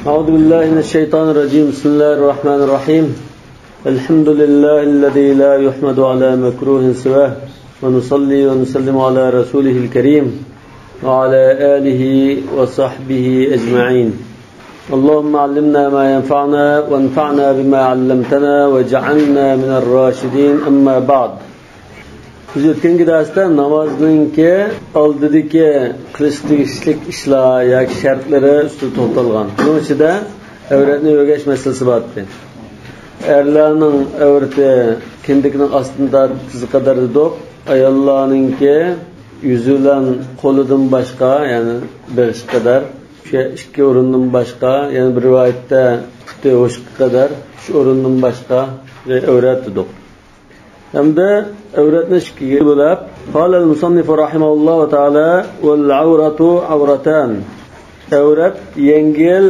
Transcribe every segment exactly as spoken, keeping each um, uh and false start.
أعوذ بالله من الشيطان الرجيم. بسم الله الرحمن الرحيم. الحمد لله الذي لا يحمد على مكروه سواه، ونصلي ونسلم على رسوله الكريم وعلى آله وصحبه أجمعين. اللهم علمنا ما ينفعنا وانفعنا بما علمتنا واجعلنا من الراشدين. أما بعد. بىز ئۆتكەنكى دەرستە نامازنىڭكى ئالدىدىكى قىلىش تېگىشلىك ئىشلار ياكى شەرتلىرى ئۈستىدە توختالغان. بۇنىڭ ئىچىدە ئەۋرەتنى ئۆگەش مەسىلىسى بار ئىدى. ئەرلەرنىڭ ئەۋرىتى كىندىكنىڭ ئاستىندا تىزى قەدەر دېدۇق. ئاياللارنىڭكى يۈزى بىلەن قولىدىن باشقا، يەنى بېغىشقا قەدەر، شۇ ئىككى ئورۇندىن باشقا، يەنە بىر رىۋايەتتە پۇتى ھوشقا قەدەر، شۇ ئورۇندىن باشقا ئەۋرەت دېدۇق. ھەمدە ئەۋرەتنى ئىككىگە بۆلۈپ، قال المصنف رحمه الله تعالى: والعورة عورتان. ئەۋرەت يەڭگىل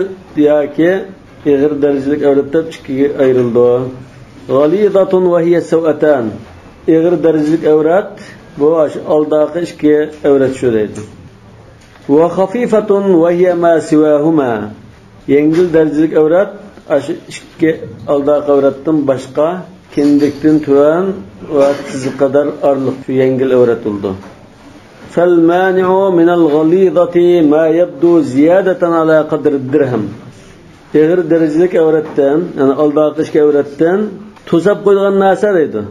ياكى ئېغىر دەرىجىلىك ئەۋرەت دەپ ئىككىگە ئايرىلىدۇ. غليظة وهي السوأتان. ئېغىر دەرىجىلىك ئەۋرەت، بۇ ئاشۇ ئالدىقى ئىككى ئەۋرەت شۇ دەيدۇ. وخفيفة وهي ما سواهما. يەڭگىل دەرىجىلىك ئەۋرەت، ئاشۇ ئىككى ئالدىقى ئەۋرەتتىن باشقا، كىندىكتىن تۆۋەن ۋە تىزى قەدەر ئارىلىق شۇ يەڭگىل ئەۋرەت بولىدۇ. فالمانع من الغليظة ما يبدو زيادة على قدر الدرهم. ئېغىر دەرىجىلىك ئەۋرەتتىن، يەنى ئالدىقى ئىككى ئەۋرەتتىن توساپ قويىدىغان نەرسە دەيدۇ.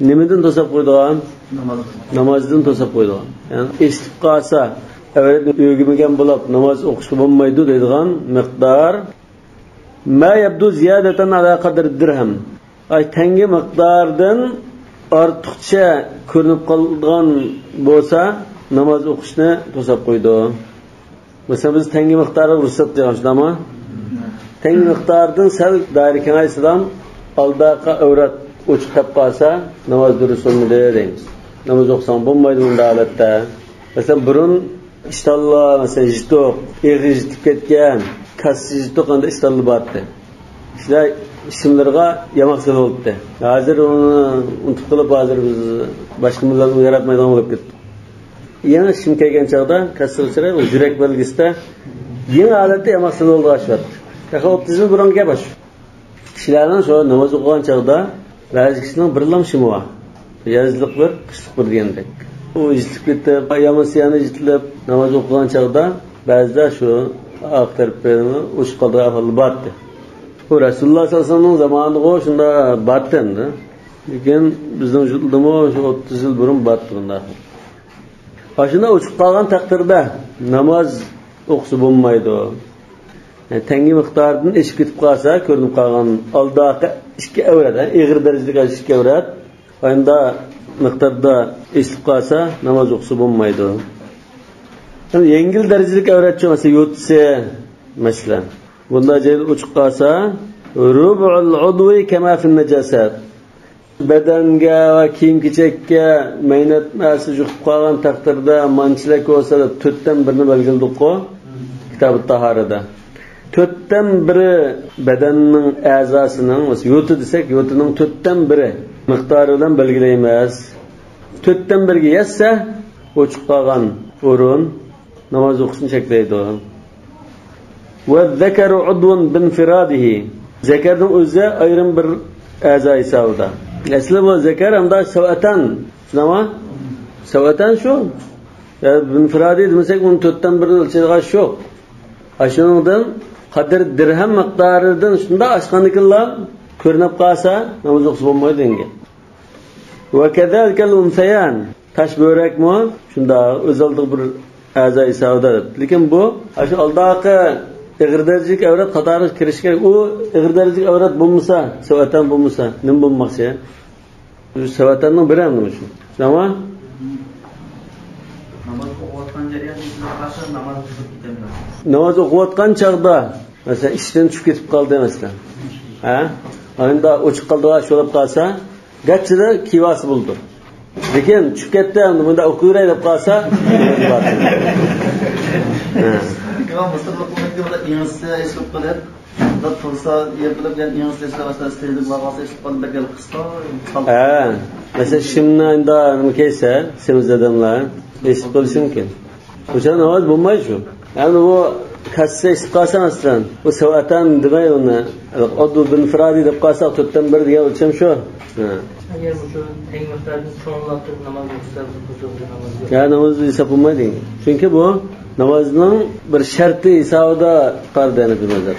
نېمىدىن توساپ قويىدىغان؟ ناماز. نامازدىن توساپ قويىدىغان. يەنى ئېسىلىپ قالسا، ئەۋرەتنى ئۆگىمىگەن بولۇپ، ناماز ئوقۇشقا بولمايدۇ دەيدىغان مىقدار. ما يبدو زيادة على قدر الدرهم. ئاي، تەڭگە مىقدارىدىن ئارتۇقچە كۆرۈنۈپ قالغان بولسا، ناماز ئوقۇشنى توساپ قويىدۇ. مەسىلەن، بىز تەڭگە مىقدارىغا رۇخسەت قىلغان، شۇنداقمۇ؟ تەڭگە مىقدارىدىن سەل دائىرە كېڭەيسىلا، ئالدىقى ئەۋرەت ئوچۇق قېلىپ قالسا، ناماز دۇرۇس بولمىدى دەيمىز. ناماز ئوقۇساڭ بولمايدۇ بۇنداق ھالەتتە. مەسىلەن، بۇرۇن ئىشتانلار، مەسىلەن، يىتۇق، ئېغىز يىتىپ كەتكەن، كاسسا يىتۇق، ئانداق ئىشتانلار بارتتى. كىشىلەر شىملىرىغا ياماق سېلىۋالاتتى. ھازىر ئۇنى ئۇنتۇپ قېلىپ، ھازىر بىز باشقا مىللەتنىڭ ياراتمايدىغان بولۇپ كەتتى. يېڭى شىم كەلگەن چاغدا كاسسىغا چىراي، ئۇ يۈرەك بەلگىسىدە يېڭى ھالەتتە ياماق سېلىۋالىدىغان ئىش بار. تېخى ئوتتۇز يىل بۇرۇنقى گەپ ئاشۇ. كىشىلەرنىڭ شۇ ناماز ئوقۇغان چاغدا بەزى كىشىنىڭ بىرلا شىمى بار. يازلىق بىر، قىشلىق بىر دېگەندەك. ئۇ يىتىپ كېتىپ، يامان سىيانى يېتىلىپ، ناماز ئوقۇغان چاغدا بەزىدە شۇ ئارقا تەرىپى ئوچۇق قالىدىغان ئەھۋاللار بارتتى. بۇ رەسۇلۇللا سەللەللاھۇ ئەلەيھى ۋەسەللەمنىڭ زامانىدىغۇ شۇنداق بارتتى ئەمدى. لېكىن بىزنىڭ ۋۇجۇدىمۇ شۇ ئوتتۇز يىل بۇرۇن بارتتى بۇنداق. ئاشۇنداق ئوچۇق قالغان تەقدىردە ناماز ئوقۇسا بولمايدۇ. يەنى تەڭگە مىقدارىدىن ئېشىپ كېتىپ قالسا، كۆرۈنۈپ قالغان ئالدىقى ئىككى ئەۋرەت، ھە، ئېغىر دەرىجىلىك ئىككى ئەۋرەت، ئاينىدا مىقداردا ئېشىپ قالسا، ناماز ئوقۇسا بولمايدۇ. يەنى يەڭگىل دەرىجىلىك ئەۋرەتچۇ، مەسىلەن، يوتىسى، مەسىلەن. بۇنداق جايدا ئوچۇق قالسا، ربع العضو كما في النجاسات. بەدەنگە ۋە كىيىم-كېچەككە مەينەت نەرسە يۇقۇپ قالغان تەقدىردە مانچىلىك بولسا دەپ تۆتتىن بىرىنى بەلگىلىدۇققۇ، كىتابى تاھارەدە. تۆتتىن بىرى بەدەننىڭ ئەزاسىنىڭ، مەسىلەن، يوتا دېسەك، يوتىنىڭ تۆتتىن بىرى مىقدارى بىلەن بەلگىلەيمىز. تۆتتىن بىرگە يەتسە، ئوچۇق قالغان ئورۇن ناماز ئوقۇشنى چەكلەيدۇ. والذكر عضو بانفراده. زەكەرنىڭ ئۆزى ئايرىم بىر ئەزا ھېسابىدا. ئەسلى بۇ زەكەر ھەمدە سەۋئەتەن. شۇنداقمۇ؟ سەۋئەتەن شۇ. يا بىنفىرادى دېمىسەك، ئۇنى تۆتتىن بىرىنى ئېلىشىدىغان ئىش يوق. ئاشۇنىڭدىن قەدىر دىرھەم مىقدارىدىن شۇنداق ئاشقاندىكىنلا كۆرۈنۈپ قالسا، ناماز ئوقۇسا بولمايدۇ دېگەن گەپ. وكذلك الأنثيان. تاش بۆرەكمۇ شۇنداق ئۆز ئالدىغا بىر ئەزا ھېسابىدا. لېكىن بۇ ئاشۇ ئالدىقى ئېغىر دەرىجىلىك ئەۋرەت قاتارىغا كىرىشى كېرەك. ئۇ ئېغىر دەرىجىلىك ئەۋرەت بولمىسا، سەۋئەتەن بولمىسا، نېمە بولماقچى؟ سەۋئەتەننىڭ بىرى ئەمدى مۇشۇ. شۇنداقمۇ؟ ناماز ئوقۇۋاتقان جەرياندا ناماز بۇزۇپ كېتەمدۇ؟ ناماز ئوقۇۋاتقان چاغدا، مەسىلەن، ئىشتىن چۈشۈپ كېتىپ قالدى، مەسىلەن. ھە؟ ئاينىدا ئوچۇق قالدى، شۇ بولۇپ قالسا، گەرچىدە كىۋاسى بولىدۇ. لېكىن چۈشۈپ كەتتى، ئەمدى مۇنداق ئوقۇۋېرەي دەپ قالسا، ھە. ئىمام مۇسلىم ئوقۇغاندىكىن ئىڭىسى ئېچىلىپ قېلىپ، بىر تۇرسا يېپىلىپ، يەنە ئىڭىسى ئېچىلىپ، ئاشۇنداق ئىستىلىدىن بارغانسا ئېچىلىپ قالىدۇ، بەك قىسقا. ھە. مەسىلەن، شىمنى ئەمدى نېمە كەيسە، سېمىز ئادەملەر ئېچىلىپ قېلىشى مۇمكىن. ئوشۇ ناماز بولمايدۇ شۇ. يەنى بۇ كاسسا ئىچىپ قالسا، مەسىلەن، بۇ سەۋئەتان دېمەي ئۇنى. ئۇدۋ بىنفىرادى دەپ قالساق، تۆتتىن بىر دېگەن ئۆلچەم شۇ. ھە. ئەگەر مۇشۇ تەڭ مىقداردىن چوڭلاپ تۇرۇپ ناماز ئوقۇسا، بۇ ناماز يوق. يا، ناماز ھېساب بولمايدۇ. چۈنكى بۇ نامازنىڭ بىر شەرتى ھېسابىدا قارىدى ھەنەفىي مەزھەپ.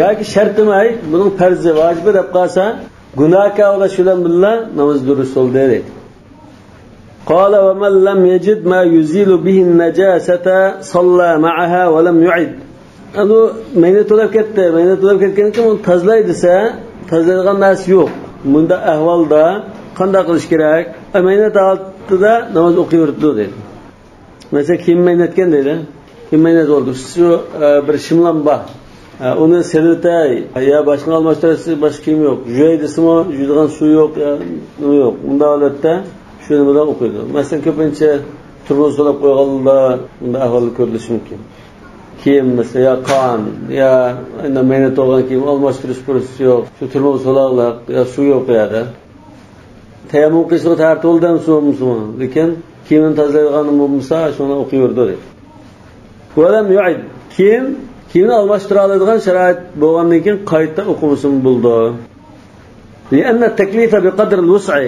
ياكى شەرت دېمەي، بۇنىڭ پەرزى، ۋاجىپى دەپ قالسا، گۇناھكار بولۇش بىلەن بىللە ناماز دۇرۇس بولدى دەيدۇ. قال ومن لم يجد ما يزيل به النجاسة صلى معها ولم يعد. ئەمدى مەينەت تولاپ كەتتى. مەينەت تولاپ كەتكەندىن كېيىن ئۇنى تازىلاي دېسە، تازىلايدىغان نەرسە يوق. بۇنداق ئەھۋالدا قانداق قىلىش كېرەك؟ مەينەت ھالىتىدە ناماز ئوقۇۋېرىپتۇ دەيدۇ. مەسىلەن، كىيىم مەينەتكەن دەيلى. كىيىم مەينەت بولدى. شۇ، ئە، بىر شىملام بار. ئە، ئۇنى سېلىۋېتەي، يا باشقىنى ئالماشتۇرسا، باشقا كىيىم يوق. يۇياي دېسىمۇ، يۇيىدىغان سۇ يوق، يا نېمە يوق. ئۇنداق ھالەتتە شۇ نېمە بىلەن ئوقۇيدۇ. مەسىلەن، كۆپىنچە تۇرمۇز سولاپ قويغاندا بۇنداق ئەھۋاللار كۆرۈلۈشى مۇمكىن. كىيىم، مەسىلەن، يا قان، يا مەينەت بولغان كىيىم ئالماشتۇرۇش پۇرسىتى يوق. شۇ تۇرمۇز سولاقلىق، يا سۇ يوق ئۇ يەردە. تەيەممۇم قىلىشقا تەرتىپ بولدى ئەمسە بولمىسىمۇ؟ لېكىن كىيىمىنى تازىلايدىغان بولمىسا، شۇنى ئوقۇيۋېرىدۇ دەيدۇ. ولم يعد. كېيىن كىيىمنى ئالماشتۇرالايدىغان شارائىت بولغاندىن كېيىن قايتا ئوقۇمىسىمۇ بولىدۇ. لأن التكليف بقدر الوسع.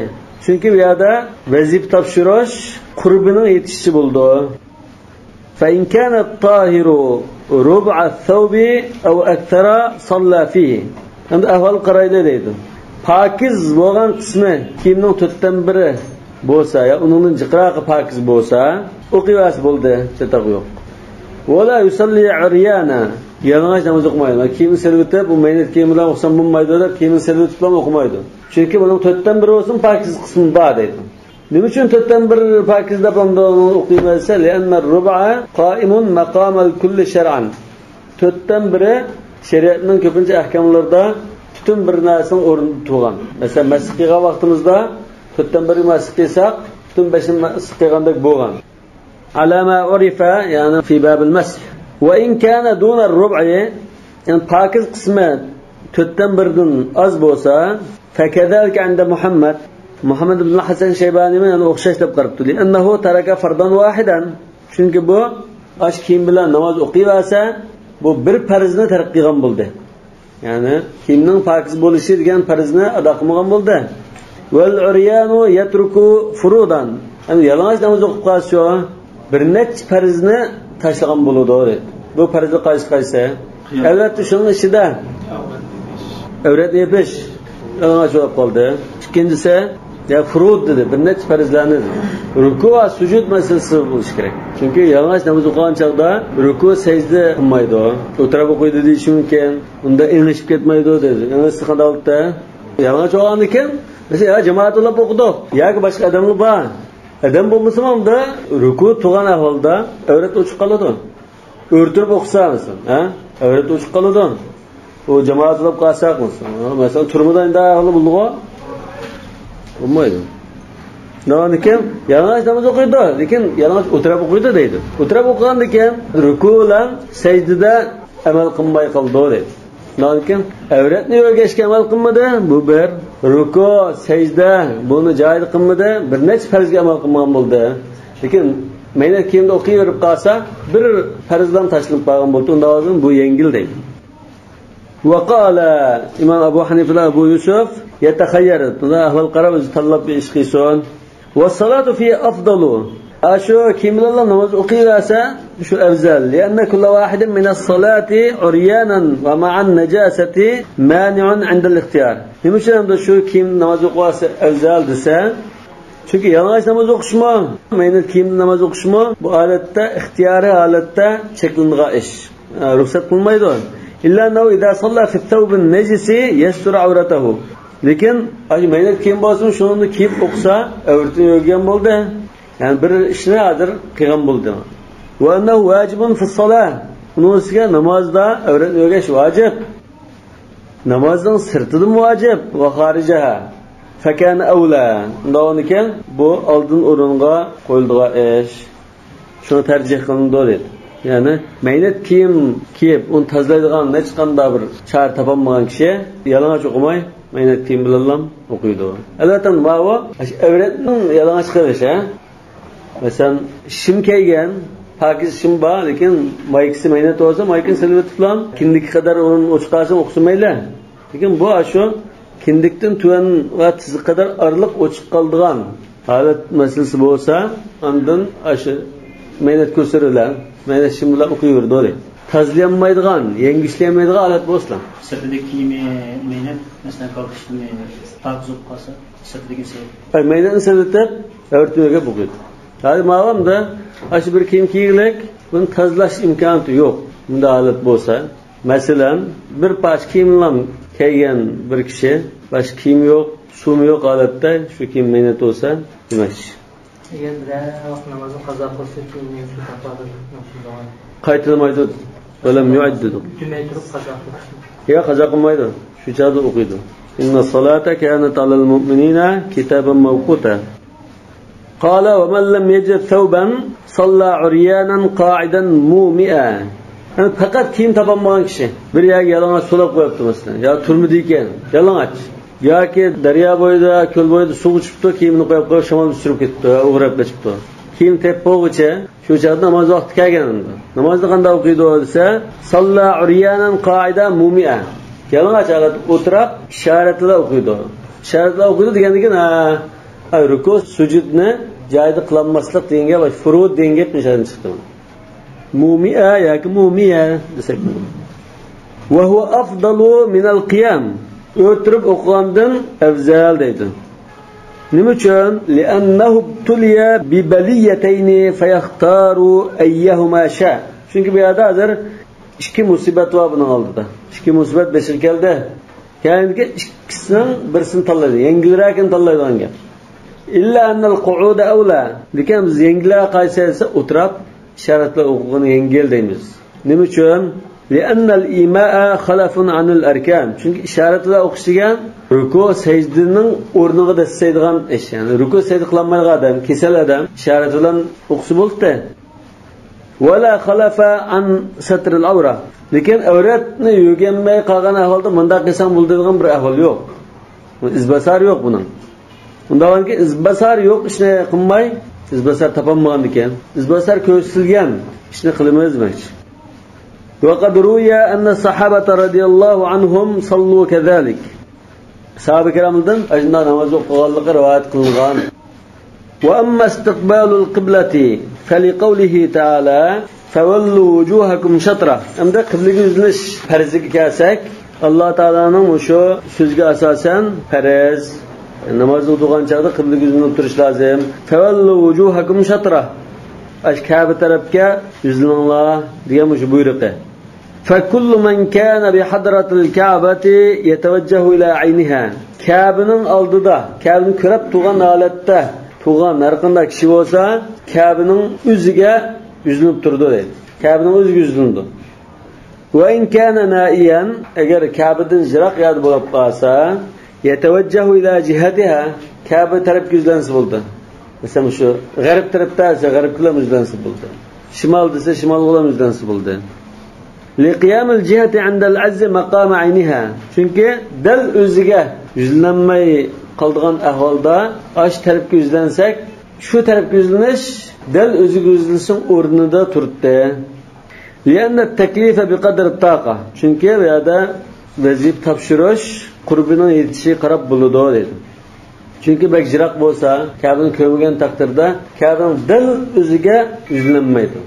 چۈنكى بۇ يەردە ۋەزىپە تاپشۇرۇش قۇربىنىڭ يېتىشىچە بولىدۇ. فإن كان الطاهر ربع الثوب أو أكثر صلى فيه. ئەمدى ئەھۋالغا قارايلى دەيدۇ. پاكىز بولغان قىسمى كىيىمنىڭ تۆتتىن بىرى بولسا، يا ئۇنىڭدىن جىقراقى پاكىز بولسا، ئوقۇۋەرسە بولدى، چاتاق يوق. ولا يصلي عريانا. يالىڭاچ ناماز ئوقۇمايدۇ. كىيىمنى سېلىۋېتىپ، بۇ مەينەت كىيىم بىلەن ئوقۇسام بولمايدۇ دەپ، كىيىمنى سېلىۋېتىپلا ئوقۇمايدۇ. چۈنكى بۇنىڭ تۆتتىن بىرى بولسىمۇ پاكىز قىسمى بار دەيدۇ. نېمە ئۈچۈن تۆتتىن بىر پاكىز دەپ ئاندىن ئوقۇيمەن دېسە، لأن الربع قائم مقام الكل شرعا. تۆتتىن بىرى شەرىئەتنىڭ كۆپىنچە ئەھكاملىرىدا پۈتۈن بىر نەرسىنىڭ ئورنىدا تۇرغان. مەسىلەن، مەسخ قىلغان ۋاقتىمىزدا تۆتتىن بىرىگە مەسخ قىلساق، پۈتۈن بەشنى مەسخ قىلغاندەك بولغان. على ما عرف، يەنى في باب المسح. وإن كان دون الربع، يەنى پاكىز قىسمى تۆتتىن بىردىن ئاز بولسا، فكذلك عند محمد. مۇھەممەد ئىبن ھەسەن شەيبانىمۇ يەنە ئوخشاش دەپ قاراپتۇ. لأنه ترك فرضا واحدا. چۈنكى بۇ ئاشۇ كىيىم بىلەن ناماز ئوقۇۋەرسە، بۇ بىر پەرزنى تەرك قىلغان بولدى. يەنى كىيىمنىڭ پاكىز بولۇشى دېگەن پەرزنى ئادا قىلمىغان بولدى. والعريان يترك فروضا. يەنى يالىڭاچ ناماز ئوقۇپ قالسا، بىر نەچچە پەرزنى تاشلىغان بولىدۇ. بۇ پەرزلەر قايسى قايسى؟ ئەلۋەتتە، شۇنىڭ ئىچىدە ئەۋرەتنى يېپىش، يالىڭاچ بولۇپ قالدى. ئىككىنچىسى، يا فۇرۇد دېدى، بىر نەچچە پەرزلەرنى دېدى. رۇكۇ ۋە سۇجۇد مەسىلىسى بولۇشى كېرەك. چۈنكى يالىڭاچ ناماز ئوقۇغان چاغدا رۇكۇ، سەجدە قىلمايدۇ. ئولتۇرۇپ ئوقۇيدۇ دېيىشى مۇمكىن. ئۇندا ئېڭىشىپ كەتمەيدۇ دېدى. ئېڭىشسا قانداق ھالەتتە؟ يالىڭاچ بولغاندىكىن، مەسىلەن، يا جامائەت بولۇپ ئوقۇدۇق، ياكى باشقا ئادەملەر بار. ئادەم بولمىسىمۇ ئۇندا رۇكۇ تۇرغان ئەھۋالدا ئەۋرەت ئوچۇق قالىدۇ. ئۆرتۈرۈپ ئوقۇسا، مەسىلەن، ھە؟ ئەۋرەت ئوچۇق قالىدۇ. ئۇ جامائەت بولۇپ قالساق، مەسىلەن، مەسىلەن، تۈرمىدە ئەندى ئەھۋالى بولىدىغۇ؟ بولمايدۇ. نېمىكىن، يالىڭاچ ناماز ئوقۇيدۇ، لېكىن يالىڭاچ ئولتۇرۇپ ئوقۇيدۇ دەيدۇ. ئولتۇرۇپ ئوقۇغاندىكىن رۇكۇ بىلەن سەجدىدە ئەمەل قىلماي قالىدۇ دەيدۇ. نېمىكىن، ئەۋرەتنى ئۆرگەشكە ئەمەل قىلمىدى، بۇ بىر. رۇكۇ، سەجدە، بۇنى جايىدا قىلمىدى، بىر نەچچە پەرزگە ئەمەل قىلمىغان بولدى. لېكىن مەينەت كىيىمدە ئوقۇۋېرىپ قالسا، بىر پەرزدىن تاشلىنىپ قالغان بولدى، ئۇنداق بولسا بۇ يەڭگىل دەيدۇ. وقال، ئىمام ئەبۇ ھەنىفە، ئەبۇ يۈسۈف، يتخير، بۇنى ئەھۋال قاراپ ئۆزى تاللاپ بىر ئىش قىلسۇن. والصلاة فيه أفضل. ئاشۇ كىيىم بىلەنلا ناماز ئوقۇيۋەرسە، شۇ ئەۋزەل. لأن كل واحد من الصلاة عريانا ومع النجاسة مانع عند الاختيار. نېمە ئۈچۈن ئەمدى شۇ كىيىم ناماز ئوقۇۋەرسە ئەۋزەل دېسە، چۈنكى يالىڭاچ ناماز ئوقۇشمۇ، مەينەت كىيىمدە ناماز ئوقۇشمۇ بۇ ھالەتتە، ئىختىيارىي ھالەتتە چەكلىنىدىغان ئىش. ئە، رۇخسەت قىلمايدۇ. إلا أنه إذا صلى في الثوب النجس يستر عورته. لېكىن ئاشۇ مەينەت كىيىم بولسىمۇ، شۇنى كىيىپ ئوقۇسا، ئەۋرىتىنى يۆگىگەن بولدى. يەنى بىر ئىشنى ھازىر قىلغان بولدى. وأنه واجب في الصلاة. ئۇنىڭ ئۈستىگە نامازدا ئەۋرەتنى يۆگەش ۋاجىپ. نامازنىڭ سىرتىدىمۇ ۋاجىپ، وخارجها. فكان أولى. ئۇنداق بولغاندىكىن، بۇ ئالدىن ئورۇنغا قويۇلىدىغان ئىش. شۇڭا تەرجىھ قىلىنىدۇ دېدى. يەنى مەينەت كىيىم كىيىپ، ئۇنى تازىلايدىغان ھېچقانداق بىر چارە تاپالمىغان كىشى يالىڭاچ ئوقۇماي، مەينەت كىيىم بىلەنلا ئوقۇيدۇ. ئەلۋەتتە، ماۋۇ ئەۋرەتنىڭ يالىڭاچ قىلىشى، ھە؟ مەسىلەن، شىم كىيگەن، پاكىز ئىشىم بار، لېكىن مايكىسى مەينەت بولسا، مايكىنى سېلىۋېتىپلا، كىندىككە قەدەر ئورۇن ئوچۇق قالسا ئوقۇسا مەيلى. لېكىن بۇ ئاشۇ كىندىكتىن تۆۋەن ۋە تىزغا قەدەر ئارىلىق ئوچۇق قالىدىغان ھالەت مەسىلىسى بولسا، ئاندىن ئاشۇ مەينەت كۆسىرىلە، مەينەت ئىشىم بىلەن ئوقۇيۋېرىدۇ. تازىلىيالمايدىغان، يەڭگۈشلىيەلمەيدىغان ھالەت بولسا. سىرتىدىكى كىيىمى مەينەت، مەسىلەن، كالپۇكى پاكىز بولۇپ قالسا، سىرتىدىكى سېلىپ. ئەي، مەينەتنى سېلىۋېتىپ، ئەۋەتمىگەن بولغىيدۇ. ھازىر ماۋامدا ئاشۇ بىر كىيىم كىيگۈلۈك، بۇنى تازىلاش ئىمكانىيىتى يوق. بۇنداق ھالەت بولسا، مەسىلەن، بىر پارچە كىيىملا كىيگەن بىر كىشى، باشقا كىيىمى يوق، سۇمۇ يوق ھالەتتە شۇ كىيىم مەينەت بولسا، دېمەكچى. ئەگەر بىرەر ۋاقىت نامازنى قازا قىلسا، كېيىن يەنە شۇ تاپادا نامىزىنى داۋام. قايتىلمايدۇ. ۋەلەم يۇئەد دېدۇق. تۈمەي تۇرۇپ قازا قىلىش. يا، قازا قىلمايدۇ. شۇ چاغدا ئوقۇيدۇ. إن الصلاة كانت على المؤمنين كتابا موقوتا. قال ومن لم يجد ثوبا صلى عريانا قاعدا مومئا. يەنى پەقەت كىيىم تاپالمىغان كىشى بىر يەرگە يالىڭاچ سولاپ قويۇپتۇ، مەسىلەن، يا تۈرمىدە ئىكەن، يالىڭاچ. ياكى دەريا بويىدا، كۆل بويىدا سۇغا چۈشۈپتۇ، كىيىمىنى قويۇپ قويۇپ، شامال ئۇچۇرۇپ كېتىپتۇ، ئوغرىلاپ قېچىپتۇ. كىيىم تېپىپ بولغۇچە شۇ چاغدا ناماز ۋاقتى كەلگەن ئەمدى. نامازنى قانداق ئوقۇيدۇ دېسە، صلى عريانا قاعدا مومئا. يالىڭاچ ھالەتتە ئولتۇراپ، ئىشارەتلەر ئوقۇيدۇ. ئىشارەتلەر ئوقۇيدۇ دېگەندىن كېيىن، ھە، ئاي، رۇكۇ سۈجۈدنى جايىدا قىلالماسلىق دېگەن گەپ، فۇرۇ دېگەن گەپ مىسالدىن چىقتى. مومئا ياكى مومىيە دېسەك بولىدۇ. وهو أفضل من القيام. ئولتۇرۇپ ئوقۇغاندىن ئەۋزەل دەيدۇ. نېمە ئۈچۈن؟ لأنه ابتلي ببليتين فيختار أيهما شاء. چۈنكى بۇ يەردە ھازىر ئىككى مۇسىبەت بار بۇنىڭ ئالدىدا. ئىككى مۇسىبەت بېشىغا كەلدى. كەينىدىكى ئىككىسىنىڭ بىرسىنى تاللايدۇ. يەڭگىلرەكىنى تاللايدىغان گەپ. إلا أن القعود أولى. لېكىن بىز يەڭگىلرەك قايسى دېسە، ئولتۇراپ ئىشارەتلەر ئوقۇغىنى يەڭگىل دەيمىز. نېمە ئۈچۈن؟ لأن الإيماء خلف عن الأركان. چۈنكى ئىشارەتلەر ئوقۇش دېگەن رۇكۇ، سەجدىنىڭ ئورنىغا دەسسەيدىغان ئىش. يەنى رۇكۇ، سەجدە قىلالمايدىغان ئادەم، كېسەل ئادەم ئىشارەت بىلەن ئوقۇسا بولدى. ولا خلف عن ستر العورة. لېكىن ئەۋرەتنى يۆگەنمەي قالغان ئەھۋالدا مۇنداق قىلساڭ بولىدىغان بىر ئەھۋال يوق. ئىزباسار يوق بۇنىڭ. ئۇنداقكى ئىزباسار يوق ئىشنى قىلماي، ئىزباسار تاپالمىغاندىكىن، ئىزباسار كۆرسىتىلگەن ئىشنى قىلىمىز دېمەكچى. وقد روي أن الصحابة رضي الله عنهم صلوا كذلك. ساھابە كىرامدىن ئاشۇنداق ناماز ئوقۇغانلىقى رىۋايەت قىلىنغان. وأما استقبال القبلة فلقوله تعالى فولوا وجوهكم شطره. ئەمدى قىبلىگە يۈزلىنىش پەرزىگە كەلسەك، ئاللا تائالانىڭ مۇشۇ سۆزىگە ئاساسەن پەرز، ناماز ئوقۇغان چاغدا قىبلىگە يۈزلىنىپ تۇرۇش لازىم. فولوا وجوهكم شطره. ئاشۇ كەبە تەرەپكە يۈزلىنىڭلار دېگەن مۇشۇ بۇيرۇقى. فكل من كان بحضرة الكعبة يتوجه إلى عينها. كەبىنىڭ ئالدىدا، كەبىنى كۆرۈپ تۇرغان ھالەتتە تۇرغان ھەر قانداق كىشى بولسا، كەبىنىڭ ئۆزىگە يۈزلىنىپ تۇرىدۇ دەيدۇ. كەبىنىڭ ئۆزىگە يۈزلىنىدۇ. وإن كان نائيا، ئەگەر كەبىدىن يىراق يەردە بولۇپ قالسا، يتوجه إلى جهتها، كەبە تەرەپكە يۈزلەنسە بولدى. مەسىلەن، شۇ غەرب تەرەپتە دېسە، غەربكىلا يۈزلەنسە بولدى. شىمال دېسە، شىمالغىلا يۈزلەنسە بولدى. لقيام الجهة عند العجز مقام عينها. چۈنكى دەل ئۆزىگە يۈزلەنمەي قالىدىغان ئەھۋالدا ئاشۇ تەرەپكە يۈزلەنسەك، شۇ تەرەپكە يۈزلىنىش دەل ئۆزىگە يۈزلىنىشنىڭ ئورنىدا تۇرۇپتۇ. لأن التكليف بقدر الطاقة. چۈنكى بۇ يەردە ۋەزىپە تاپشۇرۇش قۇربىنىڭ يېتىشىگە قاراپ بولىدۇ دەيدۇ. چۈنكى بەك يىراق بولسا، كەبىنى كۆرمىگەن تەقدىردە كەبىنىڭ دەل ئۆزىگە يۈزلەنمەيدۇ.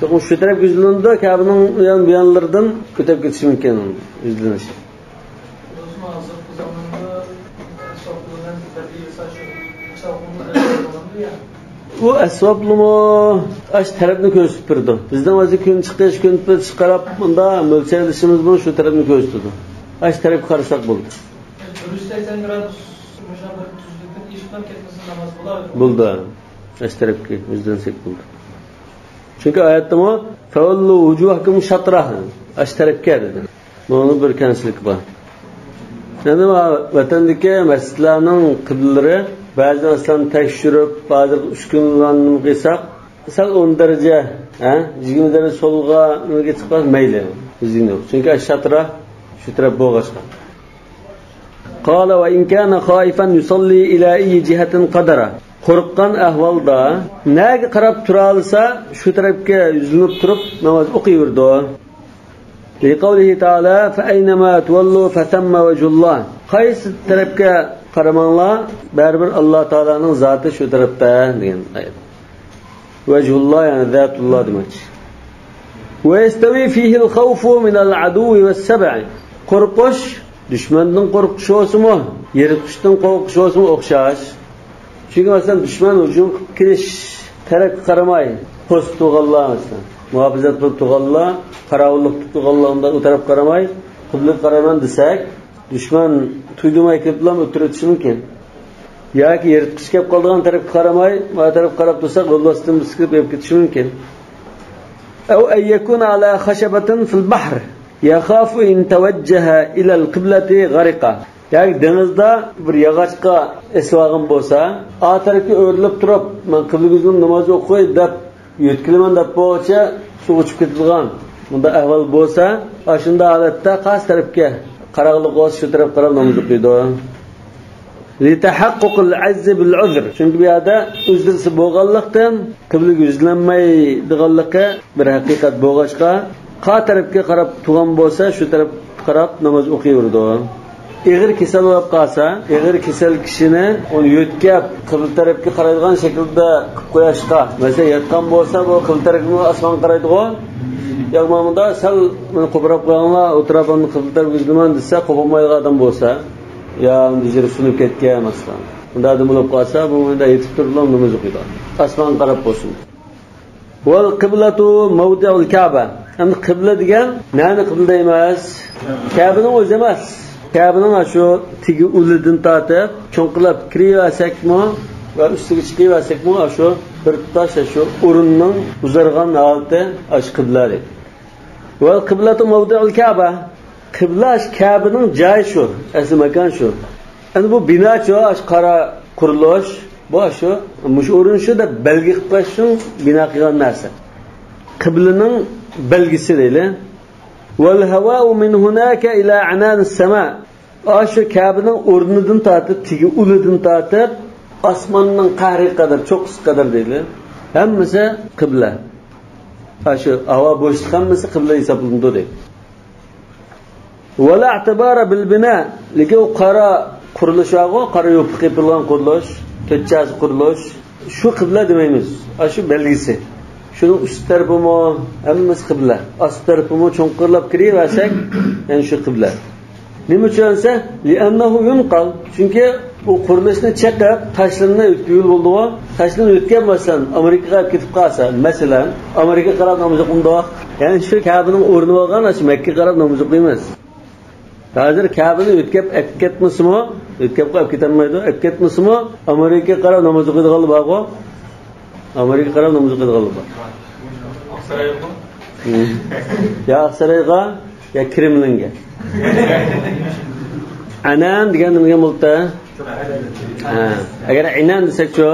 چوقۇم شۇ تەرەپكە يۈزلىنىدۇ، كەبىنىڭ يان، بۇ يانلىرىدىن ئۆتۈپ كېتىشى مۇمكىن يۈزلىنىش. ئۇ ئەسۋابلىمۇ ئاشۇ تەرەپنى كۆرسىتىپ بېرىدۇ. بىزنىڭ ھازىر كۈن چىقىش، كۈن پېتىشقا قاراپ مۇنداق مۆلچەرلىشىمىزمۇ شۇ تەرەپنى كۆرسىتىدۇ. ئاشۇ تەرەپكە قارىساق بولدى. يۈز سەكسەن گرادۇس مۇشۇنداق بىر تۈزلۈكتىن ئېشىپلا كەتمىسە ناماز بولار. بولدى. ئاشۇ تەرەپكە يۈزلەنسەك بولدى. چۈنكى ئايەتتىمۇ فوللۇ ۋۇجۇھەكۇم شاتراه، ئاشۇ تەرەپكە دېدى. بۇنىڭ بىر كەمچىلىكى بار. يەنى ۋەتەندىكى مەسچىتلەرنىڭ قىبلىلىرى بەزى مەسىلەن تەكشۈرۈپ، ھازىر ئۈسكۈنىلەرنى قىلساق، سەل ئون دەرىجە، ھە، يىگىرمە دەرىجە سولغا نېمىگە چىقسا مەيلى، بىزگە يوق. چۈنكى ئاشۇ شاترا، شۇ تەرەپ بولغاچقا. قال وإن كان خائفا يصلي إلى أي جهة قدر. قورققان ئەھۋالدا نەگە قاراپ تۇرالىسا، شۇ تەرەپكە يۈزلىنىپ تۇرۇپ ناماز ئوقۇيۋېرىدۇ. لقوله تعالى، فأينما تولوا فثم وجه الله. قايسى تەرەپكە قارىماڭلار، بەرىبىر ئاللا تائالانىڭ زاتى شۇ تەرەپتە، دېگەن ئايەت. ۋەجھۇللا، يەنى زاتۇللا دېمەكچى. ويستوي فيه الخوف من العدو والسبع. قورقۇش، دۈشمەندىن قورقۇش بولسىمۇ، يىرتقۇچتىن قورقۇش بولسىمۇ ئوخشاش. چۈنكى، مەسىلەن، دۈشمەن ھۇجۇم قىلىپ كېلىش تەرەپكە قارىماي، پوستتا تۇرغانلار، مەسىلەن، مۇھاپىزەت قىلىپ تۇرغانلار، قاراۋۇللۇق تۇتۇپ تۇرغانلار، ئۇنداق ئۇ تەرەپكە قارىماي، قىبلىگە قارايمەن دېسەك، دۈشمەن تۇيدۇرماي كېلىپلا ئۆلتۈرۈۋېتىشى مۇمكىن. ياكى يىرتقۇچ كەپ قالىدىغان تەرەپكە قارىماي، ما تەرەپكە قاراپ تۇرساق، يولۋاستىن بىر سىقىپ ئېلىپ كېتىشى مۇمكىن. أو أن يكون على خشبة في البحر يخاف إن توجه إلى القبلة غرق. ياكى دېڭىزدا بىر ياغاچقا ئېسىلىۋالغان بولسا، ئا تەرەپكە ئۆرۈلۈپ تۇرۇپ، مەن قىبلىگە يۈزلىنىپ ناماز ئوقۇي دەپ يۆتكىلىمەن دەپ بولغۇچە سۇغا چۈشۈپ كېتىدىغان بۇنداق ئەھۋال بولسا، ئاشۇنداق ھالەتتە قايسى تەرەپكە قاراقلىق بولسا، شۇ تەرەپكە قاراپ ناماز ئوقۇيدۇ. لتحقق العجز بالعذر. چۈنكى بۇ يەردە ئۆزرىسى بولغانلىقتىن، قىبلىگە يۈزلەنمەيدىغانلىقى بىر ھەقىقەت بولغاچقا، قا تەرەپكە قاراپ تۇرغان بولسا، شۇ تەرەپكە قاراپ ناماز ئوقۇيۋېرىدۇ. ئېغىر كېسەل بولۇپ قالسا، ئېغىر كېسەل كىشىنى ئۇنى يۆتكەپ، قىبلە تەرەپكە قارايدىغان شەكىلدە قىلىپ قويۇشقا، مەسىلەن، ياتقان بولسا، بۇ قىبلە تەرەپكە ئاسمانغا قارايدىغۇ. ياق، مانا بۇندا سەل مېنى قوپۇراپ قويۇڭلار، ئولتۇراپ ئاندىن قىبلە تەرەپكە يۈزلىنىمەن دېسە، قوپالمايدىغان ئادەم بولسا، يا ئەمدى جىرى سۇنۇپ كەتكەن، مەسىلەن، بۇنداق ئادەم بولۇپ قالسا، بۇ مۇنداق يېتىپ تۇرۇپلا ناماز ئوقۇيدۇ. ئاسمانغا قاراپ بولسۇن. والقبلة موضع الكعبة. ئەمدى قىبلە دېگەن نەنى قىبلە دەيمىز؟ كەبىنىڭ ئۆزى ئەمەس. كەبىنىڭ شۇ تېگى ئۇلىدىن تارتىپ، چوڭقۇرلاپ كىرىۋەرسەكمۇ ۋە ئۈستىگە چىقىۋەرسەكمۇ، شۇ بىر تۇتاش شۇ ئورۇننىڭ ئۇزارغان ھالىتى، شۇ قىبلە دەيدۇ. والقبلة موضع الكعبة. قىبلە شۇ كەبىنىڭ جايى شۇ، ئەسلى ماكان شۇ. ئەمدى بۇ بىناچۇ، شۇ قارا قۇرۇلۇش، بۇ شۇ، مۇشۇ ئورۇن شۇ دەپ بەلگە قىلىپ قويۇش ئۈچۈن بىنا قىلغان نەرسە. قىبلىنىڭ بەلگىسى دەيلى. والهواء من هناك إلى عنان السماء. ئاشۇ كەبىنىڭ ئورنىدىن تارتىپ، تېگى ئۇلىدىن تارتىپ، ئاسماننىڭ قەھرىگە قەدەر، چوققىسىغا قەدەر دەيلى. ھەممىسى قىبلە. ئاشۇ ھاۋا بوشلۇق ھەممىسى قىبلە ھېسابلىنىدۇ دەيدۇ. ولا اعتبار بالبناء. لېكىن ئۇ قارا قۇرۇلۇش بارغۇ، قارا يوپۇق يېپىلغان قۇرۇلۇش، تۆت چاسا قۇرۇلۇش، شۇ قىبلە دېمەيمىز. ئاشۇ بەلگىسى. شۇنىڭ ئۈست تەرىپىمۇ، ھەممىسى قىبلە. ئاستى تەرىپىمۇ چوڭقۇرلاپ كىرىۋەرسەك، يەنە شۇ قىبلە. نېمە ئۈچۈن دېسە، لأنه ينقل. چۈنكى ئۇ قۇرۇلۇشنى چېقىپ، تاشلىرىنى يۆتكىگىلى بولىدىغۇ. تاشلىرىنى يۆتكەپ، مەسىلەن، ئامېرىكىغا ئېلىپ كېتىپ قالسا، مەسىلەن، ئامېرىكىغا قاراپ ناماز ئوقۇمدۇق. يەنى شۇ كەبىنىڭ ئورنى بولغان، شۇ مەككىگە قاراپ ناماز ئوقۇيمىز. ھازىر كەبىنى يۆتكەپ ئەكەتمىسىمۇ، يۆتكەپ قويۇپ كېتەلمەيدۇ، ئەكەتمىسىمۇ، ئامېرىكىغا قاراپ ناماز ئوقۇيدىغانلار بارغۇ. ئامېرىكىغا قاراپ ناماز ئوقۇيدىغانلار بار. ئاقسارايغىمۇ؟ يا ئاقسارايغا، يا كرېملىنگە. ئەنەن دېگەن نېمە دېگەن بولۇپتۇ؟ ھە. ئەگەر ئەينەن دېسەكچۇ؟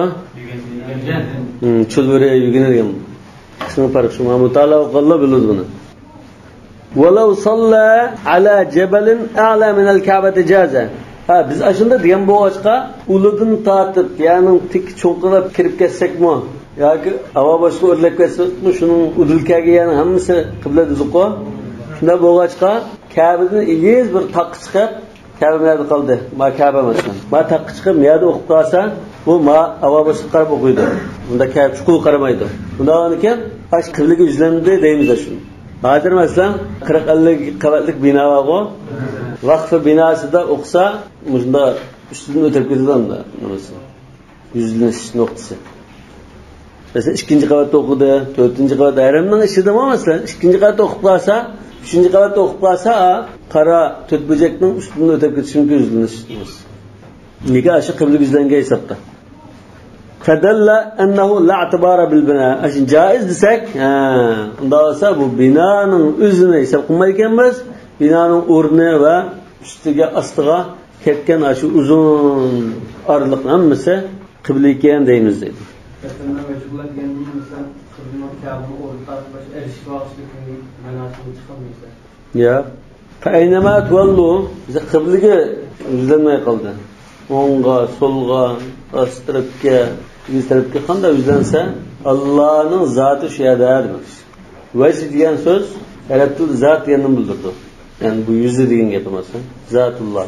ھىم، چۆلۋىرى، يۈگىنى دېگەن. ئىككىسىنىڭ پەرقى شۇ. مۇتالىئە قىلغانلار بىلىدۇ بۇنى. ولو صلى على جبل أعلى من الكعبة جاز. ھە، بىز ئاشۇنداق دېگەن بولغاچقا، ئۇلىدىن تارتىپ، يەرنىڭ تېگى چوڭقۇرلاپ كىرىپ كەتسەكمۇ، ياكى ھاۋا باشقا ئۆرلەپ كەتسەكمۇ، شۇنىڭ ئۇدۇل كەلگەن يەرنىڭ ھەممىسى قىبلە دېدۇققۇ. شۇنداق بولغاچقا، كەبىدىن ئېگىز بىر تاغقا چىقىپ، كەبە مەيدە قالدى. ما كەبە مەسىلەن. ما تاغقا چىقىپ، مەيدە ئوقۇپ قالسا، بۇ ما ھاۋا باشقا قاراپ ئوقۇيدۇ. بۇندا كەبە چوقۇم قارىمايدۇ. بۇنداق بولغاندىكىن، ئاشۇ قىبلىگە يۈزلەندى دەيمىز ئاشۇنى. ھازىر مەسىلەن، قىرىق ئەللىك قەۋەتلىك بىنا بارغۇ. ۋەقىف بىناسىدا ئوقۇسا، مۇشۇنداق ئۈستىدىن ئۆتۈپ كېتىدۇ ئەمدى نېمىسى. يۈزلىنىش نۇقتىسى. مەسىلەن، ئىككىنچى قەۋەتتە ئوقۇدى، تۆتىنچى قەۋەت، ھەرەمنىڭ ئىچىدىمۇ، مەسىلەن، ئىككىنچى قەۋەتتە ئوقۇپ قالسا، ئۈچىنچى قەۋەتتە ئوقۇپ قالسا، قارا تۆت بۆجەكنىڭ ئۈستىدىن ئۆتۈپ كېتىشى مۇمكىن يۈزلىنىش. نېگە ئاشۇ قىبلىگە يۈزلەنگەن ھېسابتا. فدل أنه لا اعتبار بالبناء. ئاشۇ جائىز دېسەك، ھە، ئۇنداق بولسا بۇ بىنانىڭ ئۆزىنى ھېساب قىلمايدىكەنمىز، بىنانىڭ ئورنى ۋە ئۈستىگە، ئاستىغا كەتكەن ئاشۇ ئۇزۇن ئارىلىق ھەممىسى قىبلە ئىكەن دەيمىز دەيدۇ. مەسىلەن، ۋەجھۇللا دېگەندىن، مەسىلەن، قىبلىنىڭ كەبىنىڭ ئورنى تارتىپ باشقا ئەرشكە بارغۇچىلىك مەناسىنى چىقالمايسەن. يا. فأينما تولوا، بىز قىبلىگە يۈزلەنمەي قالدى. ئوڭغا، سولغا، ئاستى تەرەپكە، يۈز تەرەپكە قانداق يۈزلەنسە، ئاللانىڭ زاتى شۇ يەردە دېمەكچى. ۋەجھ دېگەن سۆز ئەرەب تىلىدا زات دېگەننى بىلدۈرىدۇ. يەنى بۇ يۈزى دېگەن گەپ ئەمەس. زاتۇللا.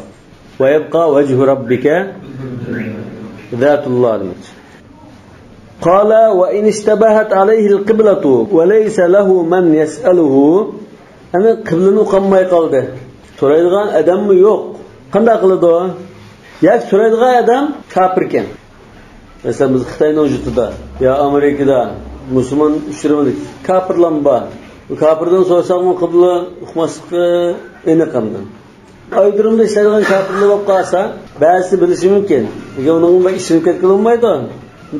ۋە يەبقا ۋەجھۇ رەببىكە زاتۇللا دېمەكچى. قال وإن اشتبهت عليه القبلة وليس له من يسأله. يەنى قىبلىنى ئۇقالماي قالدى. سورايدىغان ئادەممۇ يوق. قانداق قىلىدۇ؟ ياكى سورايدىغان ئادەم كاپىركەن. مەسىلەن، بىز خىتاينىڭ يۇرتىدا يا ئامېرىكىدا مۇسۇلمان ئۇچرىمىدۇق. كاپىرلارمۇ بار. بۇ كاپىردىن سورىساقمۇ قىبلە ئۇقماسلىقى ئېنىق ئەمدى. ئايرىمدا ئىشلەيدىغان كاپىرلار بولۇپ قالسا، بەزىسى بىلىشى مۇمكىن. لېكىن ئۇنىڭغا بەك ئىشىنىپ كەتكىلى بولمايدۇ.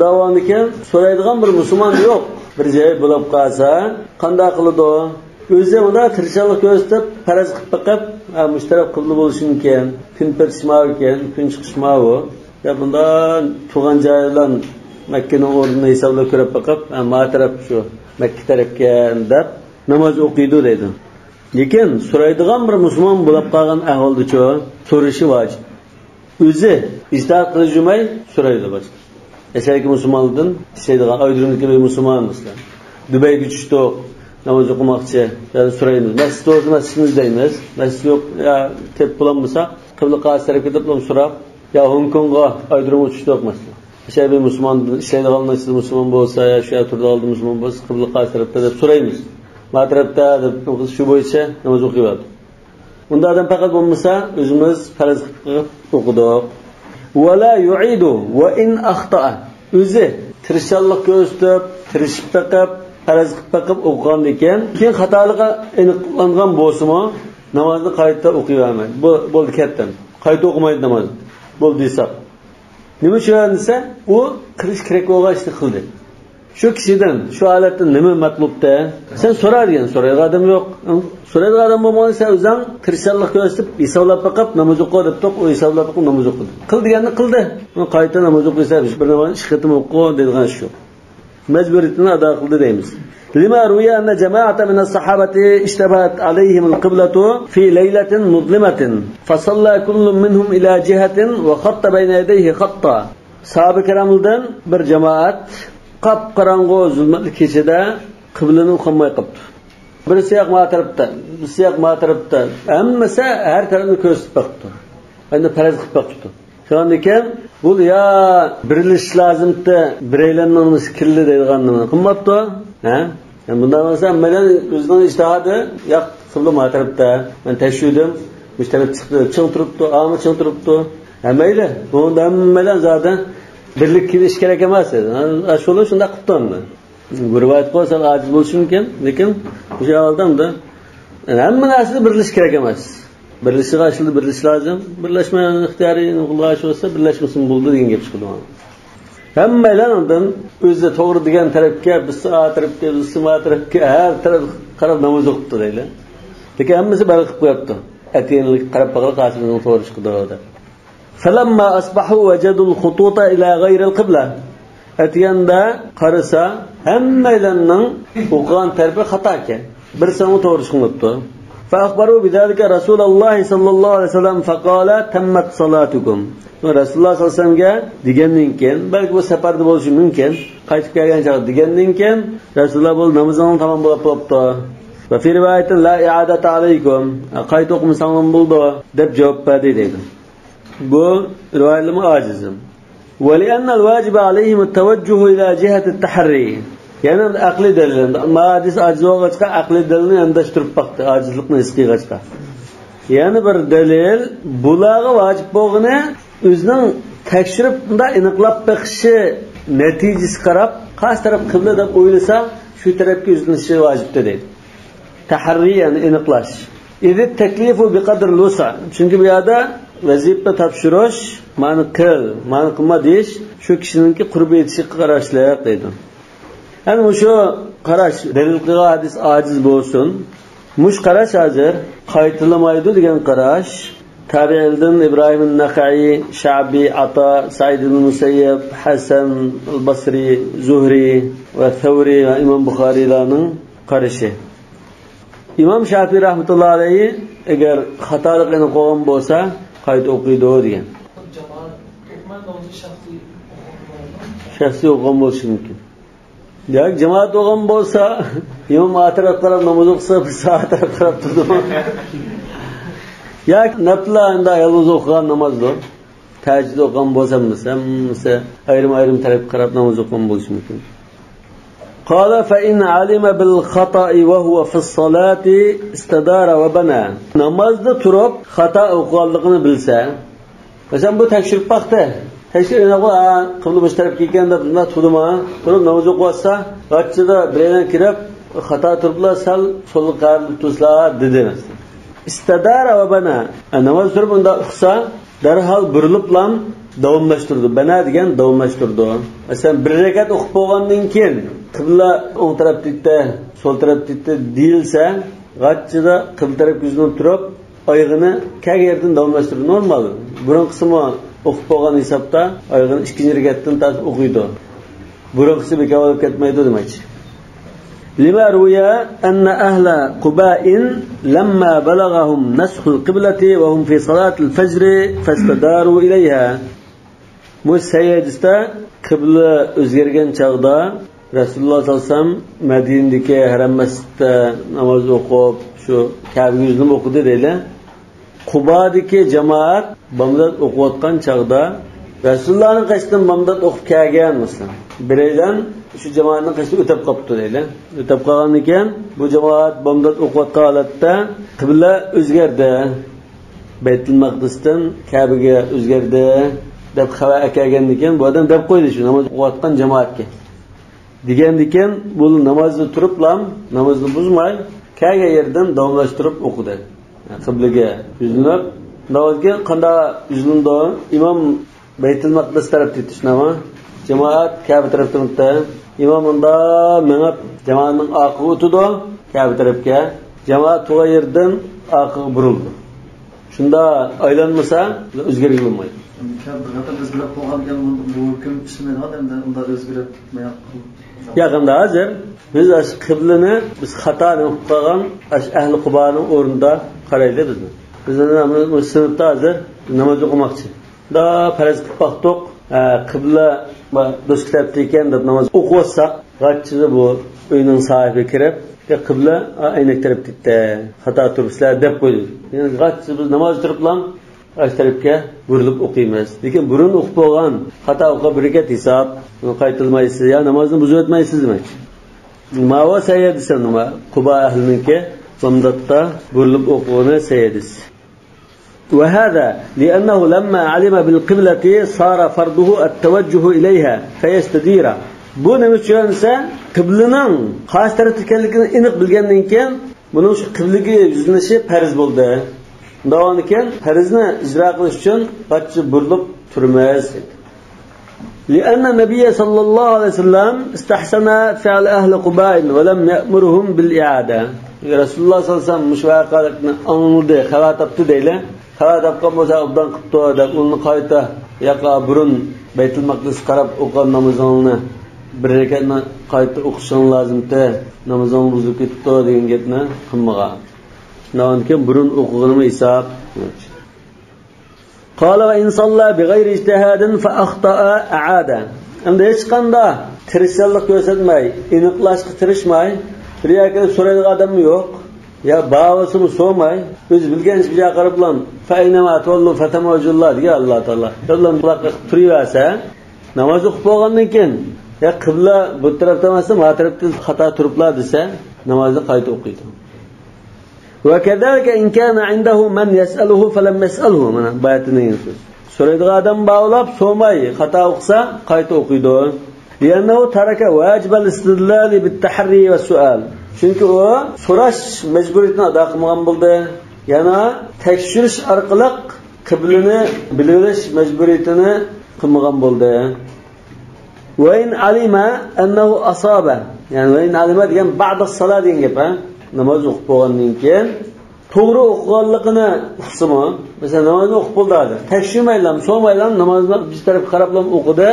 داۋامىدىكى سورايدىغان بىر مۇسۇلمان يوق. بىر جاي بولۇپ قالسا، قانداق قىلىدۇ؟ ئۆزى مۇنداق تىرىشچانلىق كۆرسىتىپ، پەرەز قىلىپ بېقىپ، ھە، مۇشۇ تەرەپ قىبلە بولۇشى مۇمكىن، كۈن پېتىش ماۋۇ ئىكەن، كۈن چىقىش ماۋۇ دەپ، مۇنداق تۇغان جايى بىلەن مەككىنىڭ ئورنىنى ھېسابلاپ كۆرۈپ بېقىپ، ھە، ما تەرەپ شۇ مەككە تەرەپكەن دەپ ناماز ئوقۇيدۇ دەيدۇ. لېكىن سورايدىغان بىر مۇسۇلمان بولاپ قالغان ئەھۋالدىچۇ سورىشى ۋاجىپ. ئۆزى ئىجتىھات قىلىپ يۈرمەي سورايدۇ باشقا. ئەشەدىكى مۇسۇلمانلاردىن ئىشلەيدىغان، ئايرىمدىكى بىر مۇسۇلمان مەسىلەن. دۇبەيگە چۈشتۇق، ناماز ئوقۇماقچى. يەنى سورايمىز. مەسچىت بولسا مەسچىتنى ئىزدەيمىز. مەسچىت يوق، يا تېپىپ بولالمىساق، قىبلە قارشى تەرەپكە دەپ سوراپ، يا ھوڭكوڭغا ئايرىمغا چۈشتۇق مەسىلەن. ئەشەدە بىر مۇسۇلمان ئىشلەيدىغان مەسچىتتە مۇسۇلمان بولسا، يا شۇ يەردە تۇرىدىغان مۇسۇلمان بولسا، قىبلە قارشى تەرەپتە دەپ سورايمىز. ما تەرەپتە دەپ شۇ بويىچە ناماز ئوقۇۋاتىدۇ. ئۇنداق ئادەم پەقەت بولمىسا، ئۆزىمىز پەرەز قىلىپ ئوقۇدۇق. ۋە لا يۇئىدۇ ۋە ئىن ئەختەئە. ئۆزى تىرىشچانلىق كۆرسىتىپ، تىرىشىپ بېقىپ، پەرەز قىلىپ بېقىپ ئوقۇغاندىن كېيىن، كېيىن خاتالىقى ئېنىقلانغان بولسىمۇ، نامازنى قايتا ئوقۇيۋەرمەيدۇ. بۇ، بولدى، كەتتىم. قايتا ئوقۇمايدۇ نامازنى. بولدى ھېساب. نېمە ئۈچۈن دېسە، ئۇ قىلىش كېرەك بولغان ئىشنى قىلدى. شۇ كىشىدىن، شۇ ھالەتتە نېمە مەتلۇبتە؟ سەن سورا دېگەن، سورايدىغان ئادەم يوق. سورايدىغان ئادەم بولمىغاندا، سەن ئۆزۈڭ تىرىشچانلىق كۆرسىتىپ، ھېسابلاپ بېقىپ، ناماز ئوقۇ دەپتۇق، ئۇ ھېسابلاپ بېقىپ ناماز ئوقۇدى. قىل دېگەننى قىلدى. قايتا ناماز ئوقۇيسا، بىر نامازنى ئىككى قېتىم ئوقۇ دەيدىغان ئىش يوق. مەجبۇرىيىتىنى ئادا قىلدى دەيمىز. لما روي أن جماعة من الصحابة اشتبهت عليهم القبلة في ليلة مظلمة فصلى كل منهم إلى جهة وخط بين يديه خطا. ساھابە كىراملاردىن بىر جامائەت قاپقاراڭغۇ زۇلمەتلىك كېچىدە قىبلىنى ئۇقالماي قاپتۇ. بىرسى ياق ما تەرەپتە، بىرسى ياق ما تەرەپتە. ھەممىسى ھەر تەرەپنى كۆرسىتىپ باقىپتۇ. ئەمدى پەرەز قىلىپ باقىپتۇ. شۇندىكىن بۇ يا بىرلىشىش لازىمتى، بىرەيلەننىڭ كىللى دەيدىغاننى قىلماپتۇ. ھە؟ يا بۇنداق بولسا، ھەممەيلەن ئۆزىنىڭ ئىجتىھادى، ياق، قىبلە ما تەرەپتە، مەن تەكشۈردۈم، مۇشۇ تەرەپ چىقتى، چىڭ تۇرۇپتۇ، ئاما چىڭ تۇرۇپتۇ. ھەممەيلى، بۇنىڭدا ھەممەيلەن زادى بىرلىك كېلىش كېرەك ئەمەس دېدى. ھە، شۇلار شۇنداق قىپتۇ ئەمدى. بۇ رىۋايەت قىلسا ئاجىز بولۇشى مۇمكىن، لېكىن مۇشۇ ئەھۋالدا ئەمدى ھەممە نەرسىدە بىرلىشىش كېرەك ئەمەس. بىرلىشىدىغان ئىشلاردا بىرلىشىش لازىم. بىرلەشمەي ئىختىيارى قولىغا ئىش بولسا، بىرلەشمىسىمۇ بولىدۇ دېگەن گەپ چىقىدۇ. ھەممەيلەن ئاندىن ئۆزى توغرا دېگەن تەرەپكە، بىرسى ئا تەرەپكە، بىرسى ما تەرەپكە، ھەر تەرەپكە قاراپ ناماز ئوقۇپتۇ دەيلى. لېكىن ھەممىسى بەلگە قىلىپ قويۇپتۇ. ئەتىگەنلىك قاراپ باقىلى، قايسى بىرىنىڭ توغرا چىقىدۇ دەپ. فلما أصبحوا وجدوا الخطوط إلى غير القبلة. ئەتىگەندە قارىسا، ھەممەيلەننىڭ ئوقۇغان تەرىپى خاتا ئىكەن. بىرسىنىڭ توغرا چىقماپتۇ. فأخبروا بذلك رسول الله صلى الله عليه وسلم فقال تمت صلاتكم. رەسۇلۇللاھ سەللەللاھۇ ئەلەيھى ۋەسەللەمگە دېگەندىن كېيىن، بەلكى بۇ سەپەردە بولۇشى مۇمكىن، قايتىپ كەلگەن چاغدا دېگەندىن كېيىن، رەسۇلۇللاھ بۇ نامىزىڭ تامام بولۇپ بوپتۇ. وفي رواية لا إعادة عليكم. قايتا ئوقۇمىساڭلارمۇ بولىدۇ، دەپ جاۋاب بەردى دەيدۇ. بۇ رىۋايەتلىرىمۇ ئاجىز. ولأن الواجب عليهم التوجه إلى جهة التحري. يەنى ئەقلىي دەلىل. ما ھەدىس ئاجىز بولغاچقا، ئەقلىي دەلىلنى يانداشتۇرۇپ باقتى، ئاجىزلىقنى ھېس قىلغاچقا. يەنە بىر دەلىل، بۇلارغا ۋاجىپ بولغىنى ئۆزىنىڭ تەكشۈرۈپ، مۇنداق ئېنىقلاپ بېقىشى، نەتىجىسىگە قاراپ، قايسى تەرەپ قىبلە دەپ ئويلىسا، شۇ تەرەپكە يۈزلىنىشى ۋاجىپتۇر دەيدۇ. تەھەررىي، يەنى ئېنىقلاش. إذ التكليف بقدر الوسع. چۈنكى بۇ يەردە ۋەزىپە تاپشۇرۇش، مانا قىل، مانا قىلما دېيىش شۇ كىشىنىڭكى قۇربى يېتىشىگە قاراشلىق دەيدۇ. يەنى مۇشۇ قاراش، دەلىل قىلغان ھەدىس ئاجىز بولسۇن. مۇشۇ قاراش ھازىر قايتىلىمايدۇ دېگەن قاراش. تابىئىلدىن ئىبراھىم نەخەئىي، شەئبى، ئاتا، سەئىد ئىبن مۇسەييەب، ھەسەن ئەل بەسرى، زۇھرى ۋە سەۋرى ۋە ئىمام بۇخارىيلارنىڭ قارىشى. ئىمام شافىئىي رەھمەتۇللاھى ئەلەيھى ئەگەر خاتالىق ئېنىق بولغان بولسا، قايتا ئوقۇيدۇ دېگەن. جامائەت ئوقۇماي، نامازنى شەخسىي ئوقۇيدۇ. شەخسىي ئوقۇغان بولۇشى مۇمكىن. ياكى جامائەت بولغان بولسا، ئىمام ئا تەرەپكە قاراپ ناماز ئوقۇسا، بىز ئا تەرەپكە قاراپ تۇردۇق. ياكى نەپلىلەر ئەمدى يالغۇز ئوقۇغان نامازدۇر. تەھەججۇد ئوقۇغان بولسا، ھەممىسى، ھەممىسى ئايرىم-ئايرىم تەرەپكە قاراپ ناماز ئوقۇغان بولۇشى مۇمكىن. قال فإن علم بالخطأ وهو في الصلاة استدار وبنى. نامازدا تۇرۇپ خاتا ئوقۇغانلىقىنى بىلسە، مەسىلەن، بۇ تەكشۈرۈپ باقتى. تەكشۈرۈپ، ھە، قىبلە مۇشۇ تەرەپكە ئىكەن دەپ، نېمە تۇردىما؟ تۇرۇپ ناماز ئوقۇۋاتسا، غاچچىدا بىرەيلەن كىرىپ، خاتا تۇرۇپلا سەل سولغا قايرىلىپ تۇرسىلا دېدى، مەسىلەن. استدار وبنى. ھە، ناماز تۇرۇپ ئۇنداق ئۇقسا، دەرھال بۇرۇلۇپلا داۋاملاشتۇرىدۇ. بەنە دېگەن داۋاملاشتۇرىدۇ. مەسىلەن، بىر رەكەت ئوقۇپ بولغاندىن كېيىن، قىبلە ئوڭ تەرەپتە، سول تەرەپتە دېيىلسە، غاچچىدا قىبلە تەرەپكە يۈزلىنىپ تۇرۇپ، ئايىغىنى كەلگەن يەردىن داۋاملاشتۇرىدۇ. نورمال. بۇرۇنقىسىمۇ ئوقۇپ بولغان ھېسابتا ئايىغىنى ئىككىنچى رەكەتتىن تارتىپ ئوقۇيدۇ. بۇرۇنقىسى بىكار بولۇپ كەتمەيدۇ دېمەكچى. لما روي أن أهل قباء لما بلغهم نسخ القبلة وهم في صلاة الفجر فاستداروا إليها. بۇ سەھىھ ھەدىستە قىبلە ئۆزگەرگەن چاغدا رەسۇلۇللاھ سەللەللاھۇ ئەلەيھى ۋەسەللەم مەدىنىدىكى ھەرەم مەسچىتتە ناماز ئوقۇپ، شۇ كەبىگە يۈزلىنىپ ئوقۇدى دەيلى. قۇبادىكى جامائەت بامدات ئوقۇۋاتقان چاغدا، رەسۇلۇللاھنىڭ قېشىدىن بامدات ئوقۇپ كەلگەن، مەسىلەن، بىرەيلەن شۇ جامائەتنىڭ قېشىدىن ئۆتۈپ قاپتۇ دەيلى. ئۆتۈپ قالغاندىن كېيىن، بۇ جامائەت بامدات ئوقۇۋاتقان ھالەتتە قىبلە ئۆزگەردى. بەيتۇل مەقدىستىن كەبىگە ئۆزگەردى، دەپ خەۋەر ئەكەلگەندىن كېيىن، بۇ ئادەم دەپ قويدى شۇ ناماز ئوقۇۋاتقان جامائەتكە. دېگەندىكىن، بۇ نامازدا تۇرۇپلا، نامازنى بۇزماي، كەلگەن يېرىدىن داۋاملاشتۇرۇپ ئوقۇدى. قىبلىگە يۈزلىنىپ، نامازغا قانداق يۈزلىنىدۇ؟ ئىمام بەيتۇل مەقدىس تەرەپتە، شۇنداقمۇ؟ جامائەت كەبە تەرەپتە ئۆتتى. ئىمام ئۇندا مېڭىپ، جامائەتنىڭ ئارقىغا ئۆتىدۇ، كەبە تەرەپكە. جامائەت تۇرغان يېرىدىن ئارقىغا بۇرۇلىدۇ. شۇنداق ئايلانمىسا، ئۆزگەرگىلى بولمايدۇ. بىر قېتىم ئۆزگىرىپ قالغاندىن كېيىن بۇ ھۆكۈم ئىشلىمەيدىغان، ئەمدى ئۇنداق ئۆزگىرىپ ياق، ئەمدى ھازىر بىز ئاشۇ قىبلىنى بىز خاتا ئوقۇپ قالغان ئاشۇ ئەھلى قۇبانىڭ ئورنىدا قارايلى بىزنى. بىز ئەمدى بۇ سىنىپتا ھازىر ناماز ئوقۇماقچى. دا پەرەز قىلىپ باقتۇق. ھە، قىبلە دوسكا تەرەپتە ئىكەن دەپ ناماز ئوقۇۋاتساق، غاچچىدا بۇ ئۆينىڭ ساھىبى كىرىپ، يا قىبلە ئەينەك تەرەپتە، خاتا تۇرۇپسىلەر دەپ قويدى. يەنى غاچچىدا بىز ناماز تۇرۇپلا ئاشۇ تەرەپكە بۇرۇلۇپ ئوقۇيمىز. لېكىن بۇرۇن ئوقۇپ بولغان خاتا ئوقۇپ بىر رەكەت ھېساب، بۇنى قايتىلمايسىز يا نامازنى بۇزۇۋەتمەيسىز دېمەك. ماۋۇ سەھىھ ھەدىس، نېمە؟ قۇبا ئەھلىنىڭكى بامداتتا بۇرۇلۇپ ئوقۇغىنى سەھىھ ھەدىس. وهذا لأنه لما علم بالقبلة صار فرضه التوجه إليها فيستدير. بۇ نېمە ئۈچۈن دېسە، قىبلىنىڭ قايسى تەرەپتە ئىكەنلىكىنى ئېنىق بىلگەندىن كېيىن، بۇنىڭ شۇ قىبلىگە يۈزلىنىشى پەرز بولدى. شۇنداق بولغاندىكىن، پەرزنى ئىجرا قىلىش ئۈچۈن قاچچا بۇرۇلۇپ تۇرىمىز. لأن النبي صلى الله عليه وسلم استحسن فعل أهل قباء ولم يأمرهم بالإعادة. رەسۇلۇللاھ سەللەللاھۇ ئەلەيھى ۋەسەللەم مۇشۇ ۋەقەلىكنى ئاڭلىدى، خەۋەر تاپتى دەيلى. خەۋەر تاپقان بولسا ئوبدان قىپتۇ دەپ، ئۇنى قايتا ياقا بۇرۇن بەيتۇل مەقدىسكە قاراپ ئوقۇغان نامىزىڭلارنى بىر رەكەتنى قايتا ئوقۇشۇڭ لازىمتى، نامىزىڭ بۇزۇلۇپ كېتىپتۇ دېگەن گەپنى قىلمىغان. شۇنداق بولغاندىكىن بۇرۇن ئوقۇغىنىمۇ ھېساب. قال وإن صلى بغير اجتهاد فأخطأ أعاد. ئەمدى ھېچقانداق تىرىشچانلىق كۆرسەتمەي، ئېنىقلاشقا تىرىشماي، بىر يەرگە كېلىپ سورايدىغان ئادەممۇ يوق. يا بار بولسىمۇ سورىماي، ئۆزى بىلگەنچە بىر يەرگە قاراپلا، فأينما تولوا فثم وجه الله دېگەن ئاللا تائالا. يوللام قۇلاق قېقىپ تۇرۇۋەرسە، ناماز ئوقۇپ بولغاندىن كېيىن، يا قىبلە بۇ تەرەپتە ئەمەس، ما تەرەپتە خاتا تۇرۇپلا دېسە، نامازنى قايتا ئوقۇيدۇ. وكذلك إن كان عنده من يسأله فلم يسأله. مانا باياتىنىڭ سۆزى. سورايدىغان ئادەم بار بولۇپ، سورىماي خاتا ئوقۇسا، قايتا ئوقۇيدۇ. لأنه ترك واجب الاستدلال بالتحري والسؤال. چۈنكى ئۇ سوراش مەجبۇرىيىتىنى ئادا قىلمىغان بولدى. يەنە تەكشۈرۈش ئارقىلىق قىبلىنى بىلىۋېلىش مەجبۇرىيىتىنى قىلمىغان بولدى. وإن علم أنه أصاب. يەنى، وإن علم دېگەن بعد الصلاة دېگەن گەپ، ھە؟ ناماز ئوقۇپ بولغاندىن كېيىن توغرا ئوقۇغانلىقىنى ئۇقسىمۇ، مەسىلەن، نامازنى ئوقۇپ بولدى ھازىر. تەكشۈرمەيلا، سورىمايلا نامازنى بىر تەرەپكە قاراپلا ئوقۇدى.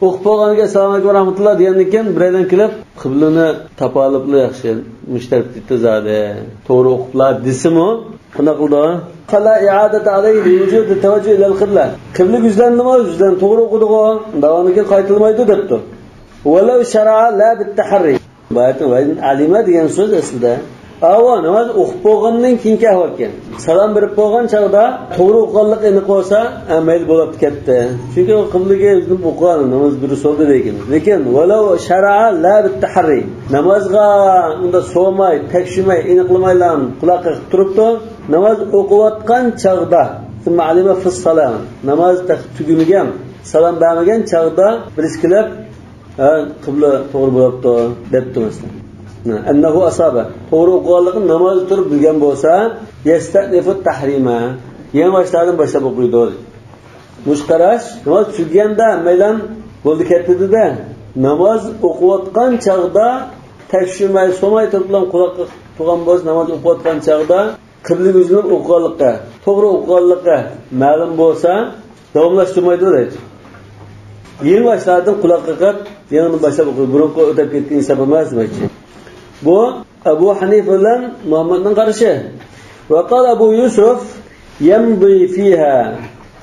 ئوقۇپ بولغاندىن كېيىن، ئەسسالامۇ ئەلەيكۇم ۋەرەھمەتۇللا دېگەندىن كېيىن، بىرەيلەن كېلىپ، قىبلىنى تاپالىپلا ياخشى، مۇشۇ تەرەپكە كېتىۋاتىدۇ، توغرا ئوقۇپلا دېسىمۇ، قانداق قىلدى؟ قال لا إعادة عليه لوجود التوجه إلى القبلة. قىبلىگە يۈزلەندىمۇ، يۈزلەن توغرا ئوقۇدىغۇ، داۋامىدىن كېيىن قايتىلمايدۇ دەپتۇ. ولو شرع لا بالتحري. باياتىن ۋەيدىن ئەلىمە دېگەن سۆز ئەسلىدە. ئاۋۇ ناماز ئوقۇپ بولغاندىن كېيىنكى ئەھۋالكەن. سالام بېرىپ بولغان چاغدا توغرا ئوقۇغانلىقى ئېنىق بولسا، ھە، مەيلى بولۇپ كەتتى. چۈنكى ئۇ قىبلىگە يۈزلىنىپ ئوقۇغان، ناماز دۇرۇس بولدى دېگەن. لېكىن ولو شرع لا بالتحري. نامازغا ئۇندا سوماي، تەكشۈمەي، ئېنىقلىمايلا قۇلاق قېقىپ تۇرۇپتۇ. ناماز ئوقۇۋاتقان چاغدا، ثم علم في الصلاة. ناماز تېخى تۈگىمىگەن، سالام بەرمىگەن چاغدا بىرسى كېلىپ، ھە، قىبلە توغرا بولۇپتۇ دەپتۇ مەسىلەن. أنه أصاب. توغرا ئوقۇغانلىقىنى نامازدا تۇرۇپ بىلگەن بولسا، يستأنف التحريم. يېڭى باشلاردىن باشلاپ ئوقۇيدۇ. مۇشۇ قاراش، ناماز تۈگىگەندە ھەممەيلەن بولدى كەتتى دېدى. ناماز ئوقۇۋاتقان چاغدا تەكشۈرمەي، سوماي تۇرۇپ بىلەن قۇلاق قېقىپ تۇرغان بولسا، ناماز ئوقۇۋاتقان چاغدا قىبلىگە يۈزلىنىپ ئوقۇغانلىقى، توغرا ئوقۇغانلىقى مەلۇم بولسا، داۋاملاشتۇرمايدۇ دەيدۇ. يېڭى باشلاردىن قۇلاق قېقىپ، يېڭىدىن باشلاپ ئوقۇيدۇ. بۇرۇنقى ئۆتۈپ كەتكەن ھېساب ئەمەس دېمەكچى. بۇ ئەبۇ ھەنىفە بىلەن مۇھەممەدنىڭ قارىشى. وقال أبو يوسف يمضي فيها.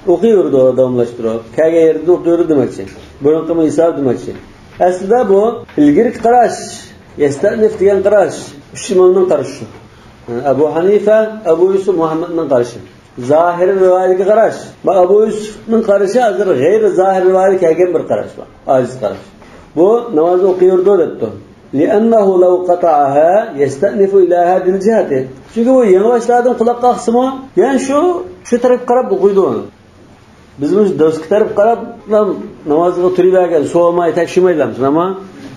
ئوقۇيۋېرىدۇ داۋاملاشتۇرۇپ. كەلگەن يېرىدىن ئوقۇيۋېرىدۇ دېمەكچى. بۇرۇنقى ھېساب دېمەكچى. ئەسلىدە بۇ ئىلگىرىكى قاراش، يەستەنىف دېگەن قاراش، ئۈچ ئىمامنىڭ قارىشى. ئەبۇ ھەنىفە، ئەبۇ يۈسۈپ مۇھەممەدنىڭ قارىشى. زاھىر رىۋايىتىگە قاراش. بۇ ئەبۇ يۈسۈپنىڭ قارىشى ھازىر غەيرىي زاھىر رىۋايەتكە كەلگەن بىر قاراش بار. ئاجىز قاراش. بۇ نامازنى ئوقۇيۋېرىدۇ دەپتۇ. لأنه لو قطعها يستأنف إلى هذه الجهة. چۈنكى بۇ يېڭى باشلاردىن قۇلاق قاقسىمۇ، يەنە شۇ، شۇ تەرەپكە قاراپ ئوقۇيدۇ. بىز مۇشۇ دوسكا تەرەپ قاراپ نامازغا تۇرۇۋەرگەن، سوماي، تەكشۈرمەيلەمسىز، ئەمما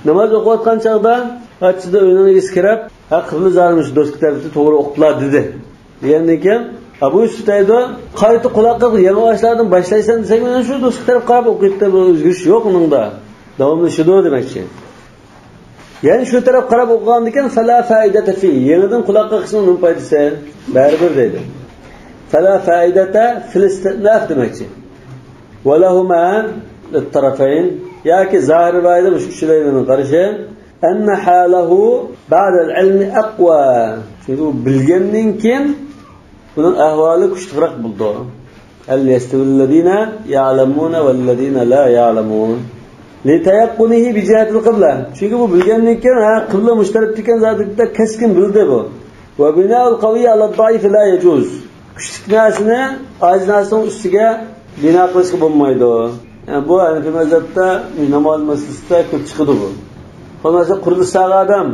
ناماز ئوقۇۋاتقان چاغدا ئاچىدا ئۆينىڭ ئىگىسى كىرىپ، ھە، قىبلە زادى مۇشۇ دوسكا تەرەپتە توغرا ئوقۇپلا دېدى دېگەندىن كېيىن، ئەبۇ يۈسۈپ دەيدۇ، قايتا قۇلاق قېقىپ يېڭى باشلاردىن باشلايسەن دېسەك، مەن شۇ دوسكا تەرەپ قاراپ ئوقۇيتتى، بۇ ئۆزگىرىش يوق ئۇنىڭدا، داۋاملىشىدۇ دېمەكچى. يەنى شۇ تەرەپ قاراپ ئوقۇغاندىكىن، فلا فائدة فيه، يېڭىدىن قۇلاق قېقىشنىڭ نېمە پايدىسى؟ بەرىبىر دەيدۇ. فلا فائدة في الاستئناف دېمەكچى. ولهما، للطرفين، ياكى زاھىر رىۋايەتتە مۇشۇ ئۈچىلەينىڭ قارىشى، أن حاله بعد العلم أقوى. چۈنكى ئۇ بىلگەندىن كېيىن بۇنىڭ ئەھۋالى كۈچلۈكرەك بولىدۇ. هل يستوي الذين يعلمون والذين لا يعلمون؟ لتيقنه بجهة القبلة. چۈنكى بۇ بىلگەندىن كېيىن، ھە، قىبلە مۇشۇ تەرەپتىكەن زادى بىر كەسكىن بىلدى بۇ. وبناء القوي على الضعيف لا يجوز. كۈچلۈك نەرسىنى ئاجىز نەرسىنىڭ ئۈستىگە بىنا قىلىشقا بولمايدۇ. يەنى بۇ ھەنىفىي مەزھەپتە ناماز مەسىلىسىدە كۆپ چىقىدۇ بۇ. خۇلاسە، قۇرۇلۇش سالغان ئادەم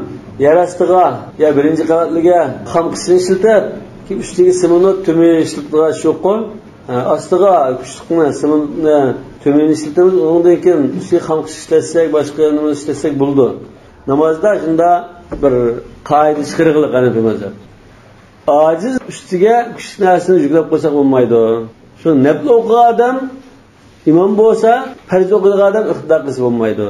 يەر ئاستىغا يا بىرىنچى قەۋەتلىككە خام قىشنى ئىشلىتىپ، كېيىن ئۈستىگە سېمونت، تۈمۈن ئىشلىتىدىغان ئىش يوققۇ. ئاستىغا كۈچلۈكنى، سېمونتنى، تۈمۈننى ئىشلىتىمىز، ئۇنىڭدىن كېيىن ئۈستىگە خام قىش ئىشلەتسەك، باشقا نېمە ئىشلەتسەك بولىدۇ. نامازدا شۇنداق بىر قائىدە چىقىرغىلىق ھەنىفىي مەزھەپ. ئاجىز ئۈستىگە كۈچلۈك نەرسىنى يۈكلەپ قويساق بولمايدۇ. شۇ نەپلى ئوقۇغان ئادەم ئىمام بولسا، پەرز ئوقۇيدىغان ئادەم ئىقتىدا قىلسا بولمايدۇ.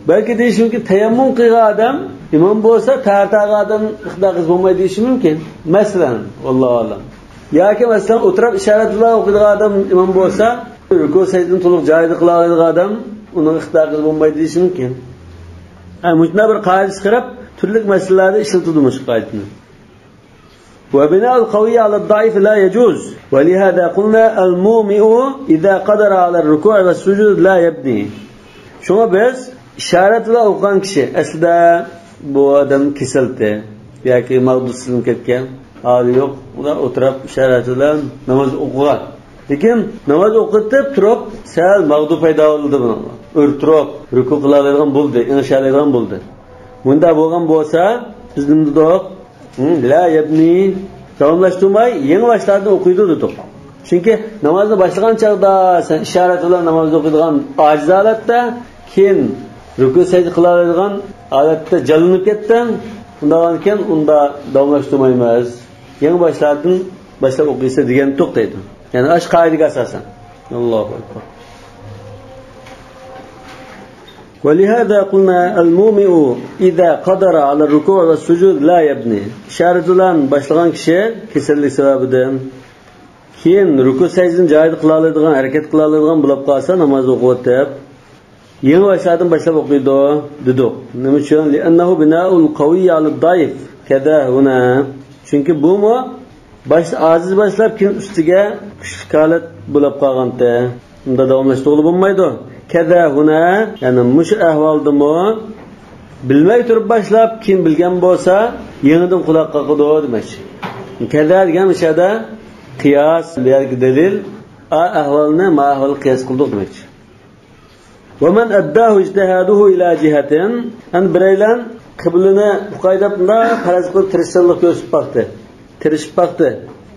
بەلكى دېيىشى مۇمكىن، تەيەممۇم قىلغان ئادەم ئىمام بولسا، تەھارەت ئالغان ئادەم ئىقتىدا قىلسا بولمايدۇ دېيىشى مۇمكىن. مەسىلەن، ۋاللاھۇ ئەلەم. ياكى مەسىلەن، ئولتۇرۇپ ئىشارەت بىلەن ئوقۇيدىغان ئادەم ئىمام بولسا، رۇكۇ سەجدىنى تولۇق جايىدا قىلالايدىغان ئادەم ئۇنىڭ ئىقتىدا قىلسا بولمايدۇ دېيىشى مۇمكىن. ھە، مۇشۇنداق بىر قائىدە چىقىرىپ، تۈرلۈك مەسىلىلەردە ئىشلىتىدۇ مۇشۇ قائىدىنى. وبناء القوي على الضعيف لا يجوز، ولهذا قلنا المومئ إذا قدر على الركوع والسجود لا يبني. شۇڭا بىز ئىشارەت بىلەن ئوقۇغان كىشى، ئەسلىدە بۇ ئادەم كېسەلتى ياكى مەغدۇسىزلىنىپ كەتكەن، ھالى يوق، ئۇلار ئولتۇرۇپ ئىشارەت بىلەن ناماز ئوقۇغان. لېكىن ناماز ئوقۇتۇپ تۇرۇپ سەل مەغدۇ پەيدا بولدى بۇنىڭغا. ئۆرە تۇرۇپ رۇكۇ قىلالايدىغان بولدى، ئېڭىشالايدىغان بولدى. مۇنداق بولغان بولسا، بىز نېمە دېدۇق؟ ھىم، لا يبني، داۋاملاشتۇرماي، يېڭى باشلاردىن ئوقۇيدۇ دېدۇق. چۈنكى نامازنى باشلىغان چاغدا سەن ئىشارەت بىلەن نامازنى ئوقۇيدىغان ئاجىز ھالەتتە، كېيىن رۇكۇ سەجدە قىلالايدىغان ھالەتتە جانلىنىپ كەتتىڭ. ئۇنداق بولغاندىكىن ئۇندا داۋاملاشتۇرمايمىز. يېڭى باشلاردىن باشلاپ ئوقۇيسىز دېگەن توختايدۇ. يەنى ئاشۇ قائىدىگە ئاساسەن. ئاللاھۇ ئەكبەر. ولهذا قلنا المومئ إذا قدر على الركوع والسجود لا يبني. ئىشارەت بىلەن باشلىغان كىشى كېسەللىك سەۋەبىدىن كېيىن رۇكۇ سەجدىنى جايىدا قىلالايدىغان، ھەرىكەت قىلالايدىغان بولۇپ قالسا، ناماز ئوقۇۋېتىپ، يېڭى باشلاردىن باشلاپ ئوقۇيدۇ دېدۇق. نېمە ئۈچۈن؟ لأنه بناء القوي على الضعيف كذا هنا. چۈنكى بۇمۇ باش، ئاجىز باشلاپ، كېيىن ئۈستىگە كۈچلۈك ھالەت بولۇپ قالغانتى. ئۇندا داۋاملاشتۇرغىلى بولمايدۇ. كەزا ھۇنا، يەنى مۇشۇ ئەھۋالدىمۇ بىلمەي تۇرۇپ باشلاپ، كېيىن بىلگەن بولسا، يېڭىدىن قۇلاق قاقىدۇ دېمەكچى. كەزا دېگەن مۇشۇ يەردە قىياس، بۇ يەردىكى دەلىل، ئا ئەھۋالنى ما ئەھۋالغا قىياس قىلدۇق دېمەكچى. ومن أداه اجتهاده إلى جهة، يەنى بىرەيلەن قىبلىنى ئۇقاي دەپ مۇنداق پەرەز قىلىپ تىرىشچانلىق كۆرسىتىپ باقتى. تىرىشىپ باقتى.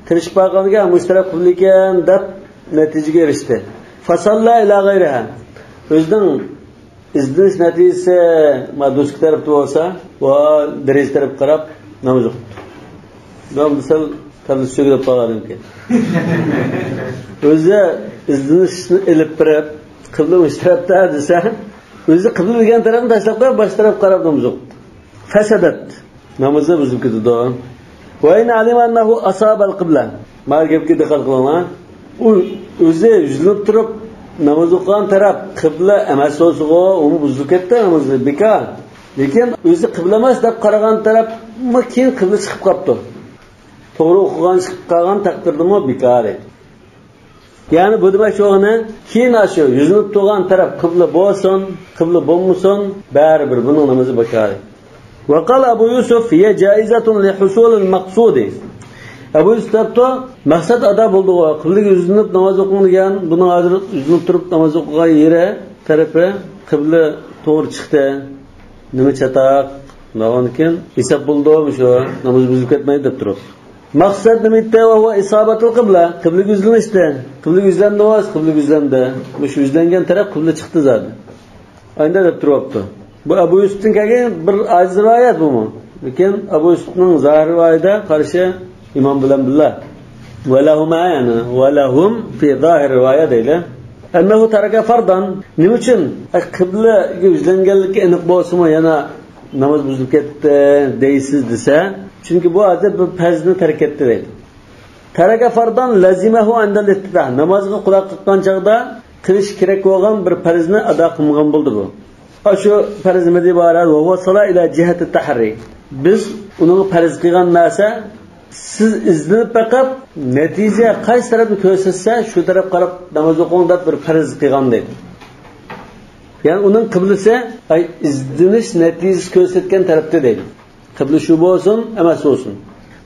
تىرىشىپ باققاندىكىن مۇشۇ تەرەپ قىبلە ئىكەن دەپ نەتىجىگە ئېرىشتى. فصلى إلى غيرها. ئۆزىنىڭ ئىزدىنىش نەتىجىسى ما دوسكا تەرەپتە بولسا، ۋە دېرىزە تەرەپكە قاراپ ناماز ئوقۇپتۇ. مەن بۇ سەل تەلۋىز چۆگىدەپ قالغانىمكەن. ئۆزى ئىزدىنىشنى ئېلىپ بېرىپ، قىبلە مۇشۇ تەرەپتە دېسە، ئۆزى قىبلە بىلگەن تەرەپنى تاشلاپ قويۇپ، باشقا تەرەپكە قاراپ ناماز ئوقۇپتۇ. فسدت. نامىزى بۇزۇلۇپ كېتىدۇ. وإن علم أنه أصاب القبلة. مانا گەپكە دىققەت قىلىڭلار. ئۇ ئۆزى يۈزلىنىپ تۇرۇپ ناماز ئوقۇغان تەرەپ قىبلە ئەمەس بولسىغۇ، ئۇمۇ بۇزۇلۇپ كەتتى نامىزى، بىكار. لېكىن ئۆزى قىبلە ئەمەس دەپ قارىغان تەرەپمۇ كېيىن قىبلە چىقىپ قاپتۇ. توغرا ئوقۇغان چىقىپ قالغان تەقدىردىمۇ بىكار. يەنى بۇ دېمەكچى بولغىنى، كېيىن ئاشۇ يۈزلىنىپ تۇرغان تەرەپ قىبلە بولسۇن، قىبلە بولمىسۇن، بەرىبىر بۇنىڭ نامىزى بىكار. وقال أبو يوسف هي جائزة لحصول المقصود. ئەبۇ يۈسۈپ دەپتۇ، مەقسەت ئادا بولدىغۇ، قىبلىگە يۈزلىنىپ ناماز ئوقۇڭ دېگەن، بۇنىڭ ھازىر يۈزلىنىپ تۇرۇپ ناماز ئوقۇغان يېرى، تەرىپى قىبلە توغرا چىقتى. نېمە چاتاق؟ دېگەندىكىن ھېساب بولدى، مۇشۇ ناماز بۇزۇلۇپ كەتمەيدۇ دەپ تۇرۇپ. مەقسەت نېمە ئىدى؟ وهو إصابة القبلة. قىبلىگە يۈزلىنىشتى. قىبلىگە يۈزلەندىڭىز، قىبلىگە يۈزلەندى. مۇشۇ يۈزلەنگەن تەرەپ قىبلە چىقتى زادى. ئاينىدا دەپ تۇرۇۋاپتۇ. بۇ ئەبۇ يۈسۈپتىن كەلگەن بىر ئاجىز رىۋايەت بۇمۇ. لېكىن ئەبۇ يۈسۈپنىڭ زاھىر رىۋايىتىگە قارشى ئىمام بىلەن بىللە. ولهما، يەنى، ولهم في ظاهر رواية دەيدۇ. أنه ترك فرضا. نېمە ئۈچۈن؟ ئە، قىبلىگە يۈزلەنگەنلىكى ئېنىق بولسىمۇ يەنە ناماز بۇزۇلۇپ كەتتى دەيسىز دېسە، چۈنكى بۇ ھازىر بىر پەرزنى تەرك ئەتتى دەيدۇ. ترك فرضا لزمه عند الافتتاح. نامازغا قۇلاق قاققان چاغدا قىلىش كېرەك بولغان بىر پەرزنى ئادا قىلمىغان بولدى بۇ. ئاشۇ پەرز نېمىدىن ئىبارەت؟ وهو الصلاة إلى جهة التحري. بىز ئۇنىڭغا پەرز قىلغان نەرسە، سىز ئىزدىنىپ بېقىپ، نەتىجە قايسى تەرەپنى كۆرسەتسە، شۇ تەرەپكە قاراپ ناماز ئوقۇڭ دەپ بىر پەرز قىلغان دەيدۇ. يەنى ئۇنىڭ قىبلىسى، ئاي، ئىزدىنىش نەتىجىسى كۆرسەتكەن تەرەپتە دەيدۇ. قىبلە شۇ بولسۇن، ئەمەس بولسۇن.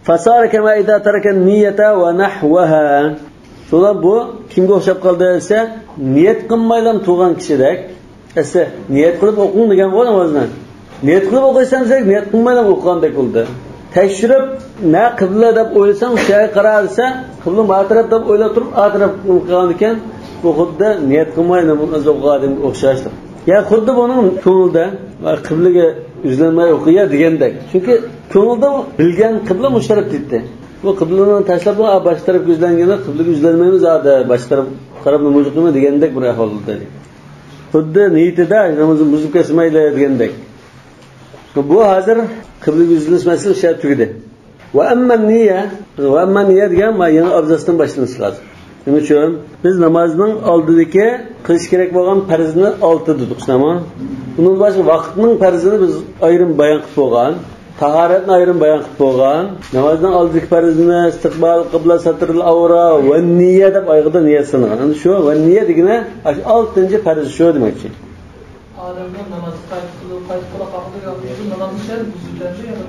فصار كما إذا ترك النية ونحوها. شۇڭا بۇ كىمگە ئوخشاپ قالدى دېسە، نىيەت قىلمايلا تۇرغان كىشىدەك. ئەسلى نىيەت قىلىپ ئوقۇڭ دېگەنغۇ نامازنى. نىيەت قىلىپ ئوقۇيسەن دېسەك، نىيەت قىلمايلا ئوقۇغاندەك بولدى. تەكشۈرۈپ، نە قىبلە دەپ ئويلىساڭ، شۇ يەرگە قارا دېسە، قىبلە ما تەرەپ دەپ ئويلاپ تۇرۇپ، ئا تەرەپ قىلغان ئىكەن، بۇ خۇددى نىيەت قىلماي ناماز ئوقۇغاندىن ئوخشاشلىق. يا خۇددى بۇنىڭ كۆڭلىدە، ۋە قىبلىگە يۈزلەنمەي ئوقۇيا دېگەندەك. چۈنكى كۆڭلىدە بىلگەن قىبلە مۇشۇ تەرەپ دەيتتى. بۇ قىبلىنى تاشلاپ، ئا، باشقا تەرەپكە يۈزلەنگەندە قىبلىگە يۈزلەنمەيمىز، ئا، باشقا تەرەپ قاراپ ناماز ئوقۇيمىز دېگەندەك بىر ئەھۋال بولدى. خۇددى نىيىتىدە نامىزىنى بۇزۇپ كەتسە مەيلى دېگەندەك. بۇ ھازىر قىبلىگە يۈزلىنىش مەسىلىسى شۇ يەردە تۈگىدى. وأما النية، وأما النية دېگەن مانا يېڭى ئابزاستىن باشلىنىشى لازىم. نېمە ئۈچۈن؟ بىز نامازنىڭ ئالدىدىكى قىلىش كېرەك بولغان پەرزنى ئالتە دېدۇق، شۇنداقمۇ؟ ئۇنىڭ باشقا ۋاقىتنىڭ پەرزىنى بىز ئايرىم بايان قىلىپ بولغان، تاھارەتنى ئايرىم بايان قىلىپ بولغان، نامازنىڭ ئالدىدىكى پەرزنى ئىستىقبال قىبلە، ساترىل ئەۋرا، ۋە نىيە دەپ ئايغىدا نىيەت سانىغان. ئەنە شۇ ۋە نىيە دېگىنى ئاشۇ ئالتىنچى پەرز شۇ دېمەكچى. ئادەمنىڭ نامازغا قايتا قىلىپ، قايتا قۇلاق قاقىدۇ، ياكى نامازنى شەرت بۇزۇلىدۇ، يەنى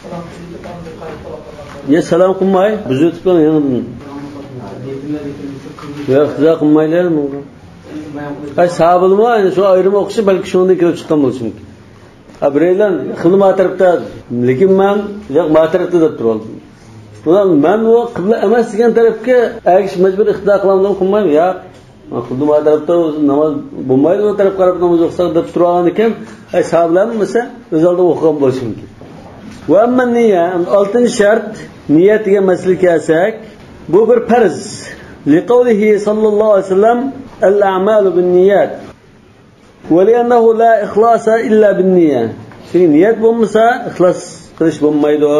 سالام قىلىپ ئاندىن قايتا قۇلاق قاقىدۇ. يا سالام قىلماي، بۇزۇۋېتىپ يېڭىدىن. يا ئىقتىدا قىلمايلى. ئاي، ساھابىلىمۇ ئەنە شۇ ئايرىم ئوقۇشى بەلكى شۇنىڭدىن كېلىپ چىققان بولۇشى مۇمكىن. ھە، بىرەيلەن قىبلە ما تەرەپتە، لېكىن مەن ياق ما تەرەپتە دەپ تۇرۇۋالدىم. بۇلار مەن ئۇ قىبلە ئەمەس دېگەن تەرەپكە ئەگىشىپ مەجبۇر ئىقتىدا قىلامدۇ، قىلمايمۇ؟ ياق. مەن خۇددى ما تەرەپتە ناماز بولمايدۇ، ئۇ تەرەپكە قاراپ ناماز ئوقۇساق دەپ تۇرۇۋالغان ئىكەن. ئەي ساھابىلەرمۇ مەسە ئۆز ئالدىغا ئوقۇغان بولۇشى مۇمكىن. ۋە ئەمما نىيە، ئالتىنچى شەرت، نىيەت دېگەن مەسىلىگە كەلسەك، بۇ بىر پەرز. لقوله صلى الله عليه وسلم: الأعمال بالنيات. ولأنه لا إخلاص إلا بالنية. چۈنكى نىيەت بولمىسا، ئىخلاس قىلىش بولمايدۇ.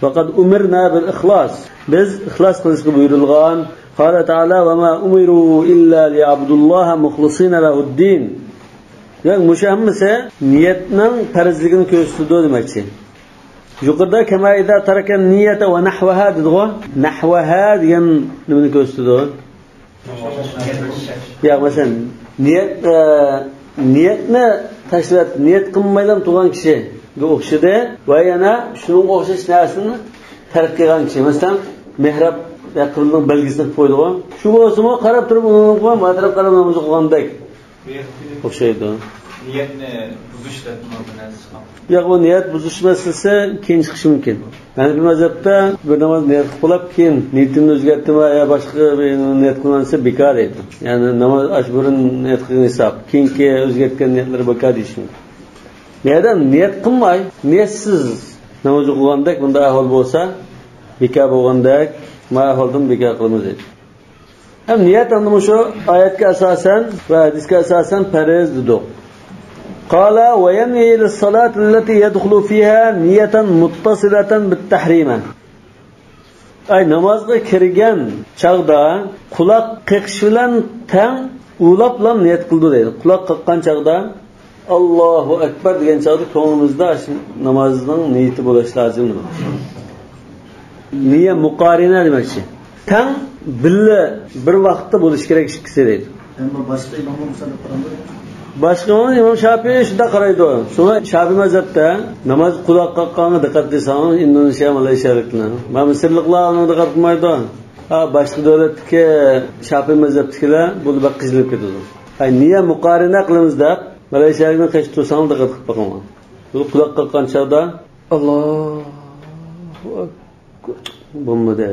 فقد أمرنا بالإخلاص. بىز ئىخلاس قىلىشقا بۇيرۇلغان. قال تعالى: وما أمروا إلا ليعبدوا الله مخلصين له الدين. دېمەك، مۇشۇ ھەممىسى نىيەتنىڭ پەرزلىكىنى كۆرسىتىدۇ دېمەكچى. يۇقىرىدا كما إذا ترك النية ونحوها دېدىغۇ. نحوها دېگەن نېمىنى كۆرسىتىدۇ؟ ياق، مەسىلەن، نىيەت، ئە، نىيەتنى تاشلاپ، نىيەت قىلمايلا تۇرغان كىشىگە ئوخشىدى. ۋە يەنە شۇنىڭغا ئوخشاش نەرسىنى تەرك قىلغان كىشى. مەسىلەن، مېھراب ۋە قىبلىنىڭ بەلگىسىنى قىلىپ قويدىغۇ. شۇ بولسىمۇ، قاراپ تۇرۇپ، ئۇنىڭغا ما تەرەپ قاراپ ناماز ئوقۇغاندەك ئوخشايدۇ. نىيەتنى بۇزۇش دەپ نېمە نەرسە چىققان؟ ياق، بۇ نىيەت بۇزۇش مەسىلىسى كېيىن چىقىشى مۇمكىن. ھەنەفىي مەزھەپتە بىر ناماز نىيەت قىلىپ، كېيىن نىيىتىمنى ئۆزگەرتتىم ۋە يا باشقا بىر نىيەت قىلغان دېسە بىكار دەيدۇ. يەنى ناماز ئاش بۇرۇن نىيەت قىلغان ھېساب، كېيىنكى ئۆزگەرتكەن نىيەتلىرى بىكار دېيىشى مۇمكىن. يا ئادەم نىيەت قىلماي، نىيەتسىز ناماز ئوقۇغاندەك، بۇنداق ئەھۋال بولسا، بىكار بولغاندەك، ما ئەھۋالدىن بىكار قىلىمىز دەيدۇ. ھەم نىيەت ئەمدى مۇشۇ ئايەتكە ئاساسەن ۋە ھەدىسكە ئاساسەن پەرز دېدۇق. قال وينوي للصلاة التي يدخل فيها نية متصلة بالتحريم. ئەي، نامازغا كىرگەن چاغدا قۇلاق قېقىش بىلەن تەڭ ئۇلاپلا نىيەت قىلىدۇ دەيدۇ. قۇلاق قاققان چاغدا، ئاللاھۇ ئەكبەر دېگەن چاغدا كۆڭلىمىزدە شۇ نامازنىڭ نىيىتى بولۇشى لازىم. نىيە مۇقارىنە دېمەكچى. تەڭ بىللە بىر ۋاقىتتا بولۇشى كېرەك ئىككىسى دەيدۇ. ئەمما باشقا ئىماملار مۇسەننىپ قىلامدۇ؟ باشقا ئىمام، ئىمام شاپىئى شۇنداق قارايدۇ. شۇڭا شاپىئىي مەزھەپتە ناماز قۇلاق قاققانغا دىققەت قىلساڭ، ئىندونېزىيە، مالايشىيالىقلار. مانا مىسىرلىقلار ئۇنىڭغا دىققەت قىلمايدۇ. ھا، باشقا دۆلەتتىكى شاپىئىي مەزھەپتىكىلەر بۇ بەك قىينىلىپ كېتىدۇ. ھەي، نىيە مۇقارىنە قىلىمىز دەپ، مالايشىيالىقنى قېشىپ تۇرساڭلار دىققەت قىلىپ بېقىڭلار. بۇ قۇلاق قاققان چاغدا، ئاللاھۇ ئەكبەر. بولمىدى.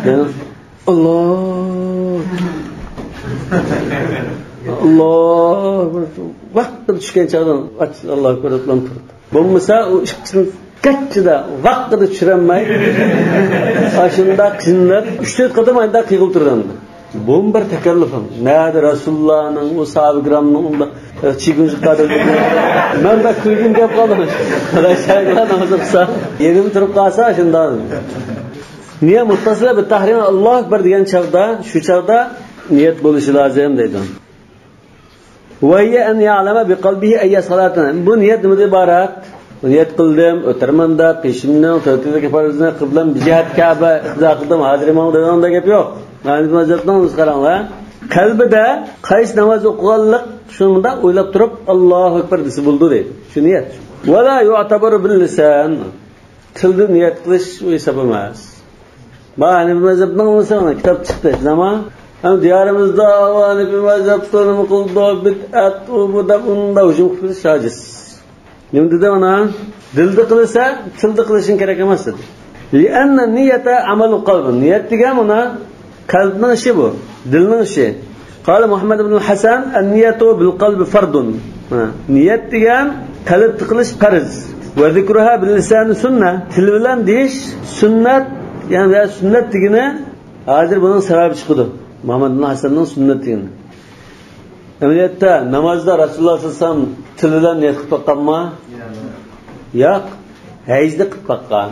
يەنە، ئاللاھ. ئاللاھ. ۋاقتىدا چۈشكەن چاغدا ئاللاھۇ ئەكبەر دەپلا تۇرىدۇ. بولمىسا ئۇ ئىككىسىنى كەچچىدە ۋاقتىدا چۈشۈرەلمەي، ئاشۇنداق قىينىلىپ، ئۈچ تۆت قېتىم ئايدا قىيغىلى تۇرىدۇ. بۇمۇ بىر تەكەللۇپ. نەدە رەسۇلۇللانىڭ، ئۇ ساھابە كىرامنىڭ ئۇنداق، ئە، چىگۇنجۇققا دەپ. مەن بەك كۈلگۈم كەپ قالدى. قاراش شايىغا ناماز ئوقۇسا، يېنىم تۇرۇپ قالسا شۇنداق. نىيە مۇتتەسىلە بىت تەھرىم، ئاللاھۇ ئەكبەر دېگەن چاغدا، شۇ چاغدا نىيەت بولۇشى لازىم دەيدۇ. ۋەھىيە ئەن يەئلەمە بىقەلبىھى ئەييە سالاتىن. بۇ نىيەت نېمىدىن ئىبارەت؟ نىيەت قىلدىم، ئۆتەرمەن دەپ، پېشىمنىڭ تۆت رەكەت پەرزىنى، قىبلەم بىجەھەت كەبە، ئىقتىدا قىلدىم، ھازىر ئىمام دەيدىغان گەپ يوق. ھەنەفىي مەزھەپنىڭ ئۆزى قاراڭلار. قەلبىدە قايسى ناماز ئوقۇغانلىق شۇنى مۇنداق ئويلاپ تۇرۇپ، ئاللاھۇ ئەكبەر دېسە بولىدۇ دەيدۇ. شۇ نىيەت. ۋەلا يۇئتەبەرۇ بىل لىسان. تىلدا نىيەت قىلىش ئۇ ھېساب ئەمەس. مانا ھەنەفىي مەزھەپنىڭ مىسالى كىتاب چىقتى، شۇنداقمۇ؟ ھەم دىيارىمىزدا ھەنەفىي مەزھەپتە نېمە قىلىدۇ، بىدئەت، ئۇ، بۇ دەپ ئۇنداق ھۇجۇم قىلىش ھاجەتسىز. نېمە دېدى مانا؟ دىلدا قىلسا، تىلدا قىلىشىڭ كېرەك ئەمەس دېدى. لىئەننە نىيەتە ئەمەلۇ قەلب. نىيەت دېگەن مانا قەلبنىڭ ئىشى بۇ، دىلنىڭ ئىشى. قال مۇھەممەد ئىبنۇل ھەسەن، ئەن نىيەتۇ بىل قەلبى فەردۇن. ھە، نىيەت دېگەن قەلبتە قىلىش پەرز. ۋە زىكرۇھا بىل لىسانى سۈننە. تىل بىلەن دېيىش سۈننەت، يەنى ۋە سۈننەت دېگىنى، ھازىر بۇنىڭ سەۋەبى چىقىدۇ. مۇھەممەد ئىبنۇل ھەسەننىڭ سۈننەت دېگىنى. ئەمەلىيەتتە نامازدا رەسۇلۇللا سەللەللاھۇ ئەلەيھى ۋەسەللەم تىل بىلەن نىيەت قىلىپ باققانمۇ؟ ياق. ھەجدە قىلىپ باققان.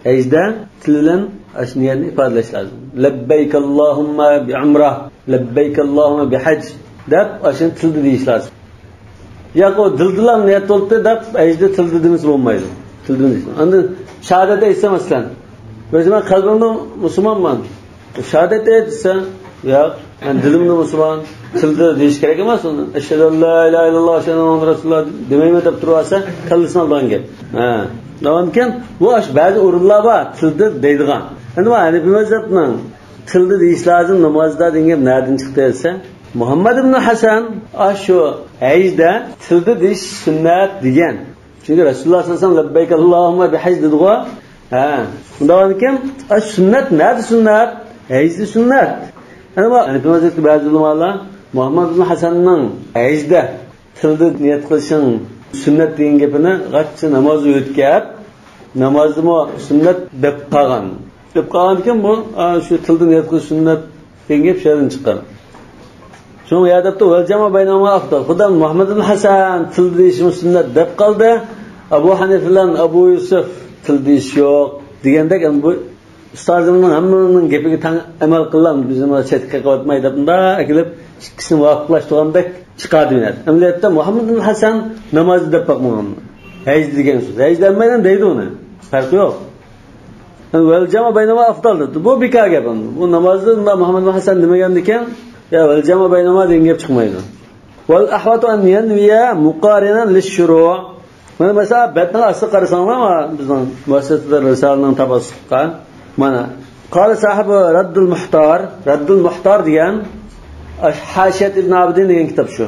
ھەجدە تىل بىلەن ئاشۇ نىيەتنى ئىپادىلەش لازىم. لەببەيك ئاللاھۇممە بىئۇمرا، لەببەيك ئاللاھۇممە بىھەج دەپ، ئاشۇنى تىلدا دېيىش لازىم. ياق، ئۇ دىلدىلا نىيەت بولۇپتۇ دەپ، ھەجدە تىلدا دېمىسە بولمايدۇ. تىلدا دېيىش. ئاندىن شاھادەت ئېيتسا، مەسىلەن، ئۆزى مەن قەلبىمدە مۇسۇلمانمەن. شاھادەت ئېيت دېسە، ياق، مەن دىلىمدا مۇسۇلمان، تىلدا دېيىش كېرەك ئەمەس ئۇنى. ئەشھەدۇ ئەن لا ئىلاھە ئىللاللاھ، ئەشھەدۇ ئەننە مۇھەممەدەن رەسۇلۇللاھ دېمەيمەن دەپ تۇرۇۋالسا، كاللىسىنى ئالىدىغان گەپ. ھە. ئاندىن كېيىن بۇ ئاشۇ بەزى ئورۇنلار بار، تىلدا دەيدىغان. ئەمدى بۇ ھەنەفىي مەزھەپنىڭ تىلدا دېيىش لازىم نامازدا دېگەن گەپ نەدىن چىقتى دېسە، مۇھەممەد ئىبن ھەسەن ئاشۇ ھەجدە تىلدا دېيىش سۈننەت دېگەن. چۈنكى رەسۇلۇللا سەللەللاھۇ ئەلەيھى ۋەسەللەم لەببەيك ئاللاھۇممە بىھەج دېدىغۇ. ھە. شۇنداق ئىكەن، ئا، سۈننەت، نەدە سۈننەت؟ ھەجدە سۈننەت. ئەنە بۇ ھەنەفىي مەزھەپتىكى بەزى ئۆلىمالار مۇھەممەد ئىبن ھەسەننىڭ ھەجدە تىلدا نىيەت قىلىشىڭ سۈننەت دېگەن گېپىنى غاچچا ناماز ئۆتكەپ، نامازدىمۇ سۈننەت دەپ قالغان. دەپ قالغاندىكىن بۇ، ئا، شۇ تىلدا نىيەت قىلىش سۈننەت دېگەن گەپ شۇ يەردىن چىققان. شۇڭا يا دەپتۇ، ۋەل جەمۇ بەينەھۇما ئەفدەل. خۇددى مۇھەممەد ئىبن ھەسەن تىل دېيىشمۇ سۈننەت دەپ قالدى. ئەبۇ ھەنىفە بىلەن ئەبۇ يۈسۈف تىل دېيىش يوق دېگەندەك، ئەمدى بۇ ئۇستازىمنىڭ ھەممىنىڭ گېپىگە تەڭ ئەمەل قىلىڭ، بىزنى چەتكە قىلىۋاتماي دەپ، مۇنداق ئەكېلىپ ئىككىسىنى مۇۋاپىقلاشتۇرغاندەك چىقاردى مەن. ئەمەلىيەتتە مۇھەممەد ئىبن ھەسەن نامازدا دەپ باقمىغان. ھەجدە دېگەن سۆز. ھەجدە ھەممەيلەن دەيدۇ ئۇنى. پەرقى يوق. ۋەل جەمئۇ بەينەھۇما ئەفزەل دېدى. بۇ بىكار گەپ ئەمدى. بۇ نامازدا مۇھەممەد ھەسەن دېمىگەندىكىن، يا ۋەل جەمئۇ بەينەھۇما دېگەن گەپ چىقمايدۇ. ۋەل ئەھۋەتۇ ئەن يەنۋىيە مۇقارىنەن لىششۇرۇ. مانا مەسىلەن، بەتنىڭ ئاستىغا قارىساڭلار، مانا بىزنىڭ مۇئەسسەسىدە رىسالىنىڭ تاپاسلىققا. مانا. قال صاحب رد المحتار، رد المحتار دېگەن، ئاش-، ھاشىيەت ئىبن ئابىدىن دېگەن كىتاب شۇ.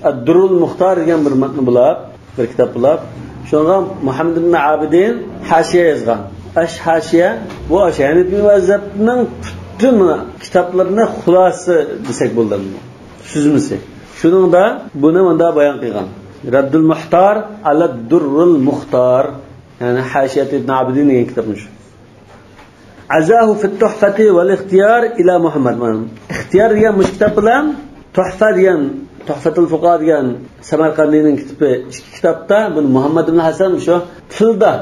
ئەددۇررۇل مۇختار دېگەن بىر مەتن بولۇپ، بىر كىتاب بولۇپ، شۇنىڭغا مۇھەممەد ئىبن ئابىدىن ھاشىيە يازغان. ئاش ھاشىيە، بۇ ئاش ھەنىپىي مەزھەپنىڭ پۈتۈن كىتابلىرىنى خۇلاسە دېسەك بولىدۇ. سۈزمىسى. شۇنىڭدا بۇنى مۇنداق بايان قىلغان. رەددۇل مۇھتار ئەلە دۇررۇل مۇختار. يەنى ھاشىيەت ئىبن ئابىدىن دېگەن كىتابنى شۇ. عزاه في التحفة والاختيار إلى محمد. مانا ئىختىيار دېگەن مۇشۇ كىتاب بىلەن تۇھفە دېگەن، تۇھفەتۇل فۇقاھا دېگەن سەمەرقەندىنىڭ كىتابى، ئىككى كىتابتا بۇنى مۇھەممەد ئىبن ھەسەن شۇ تىلدا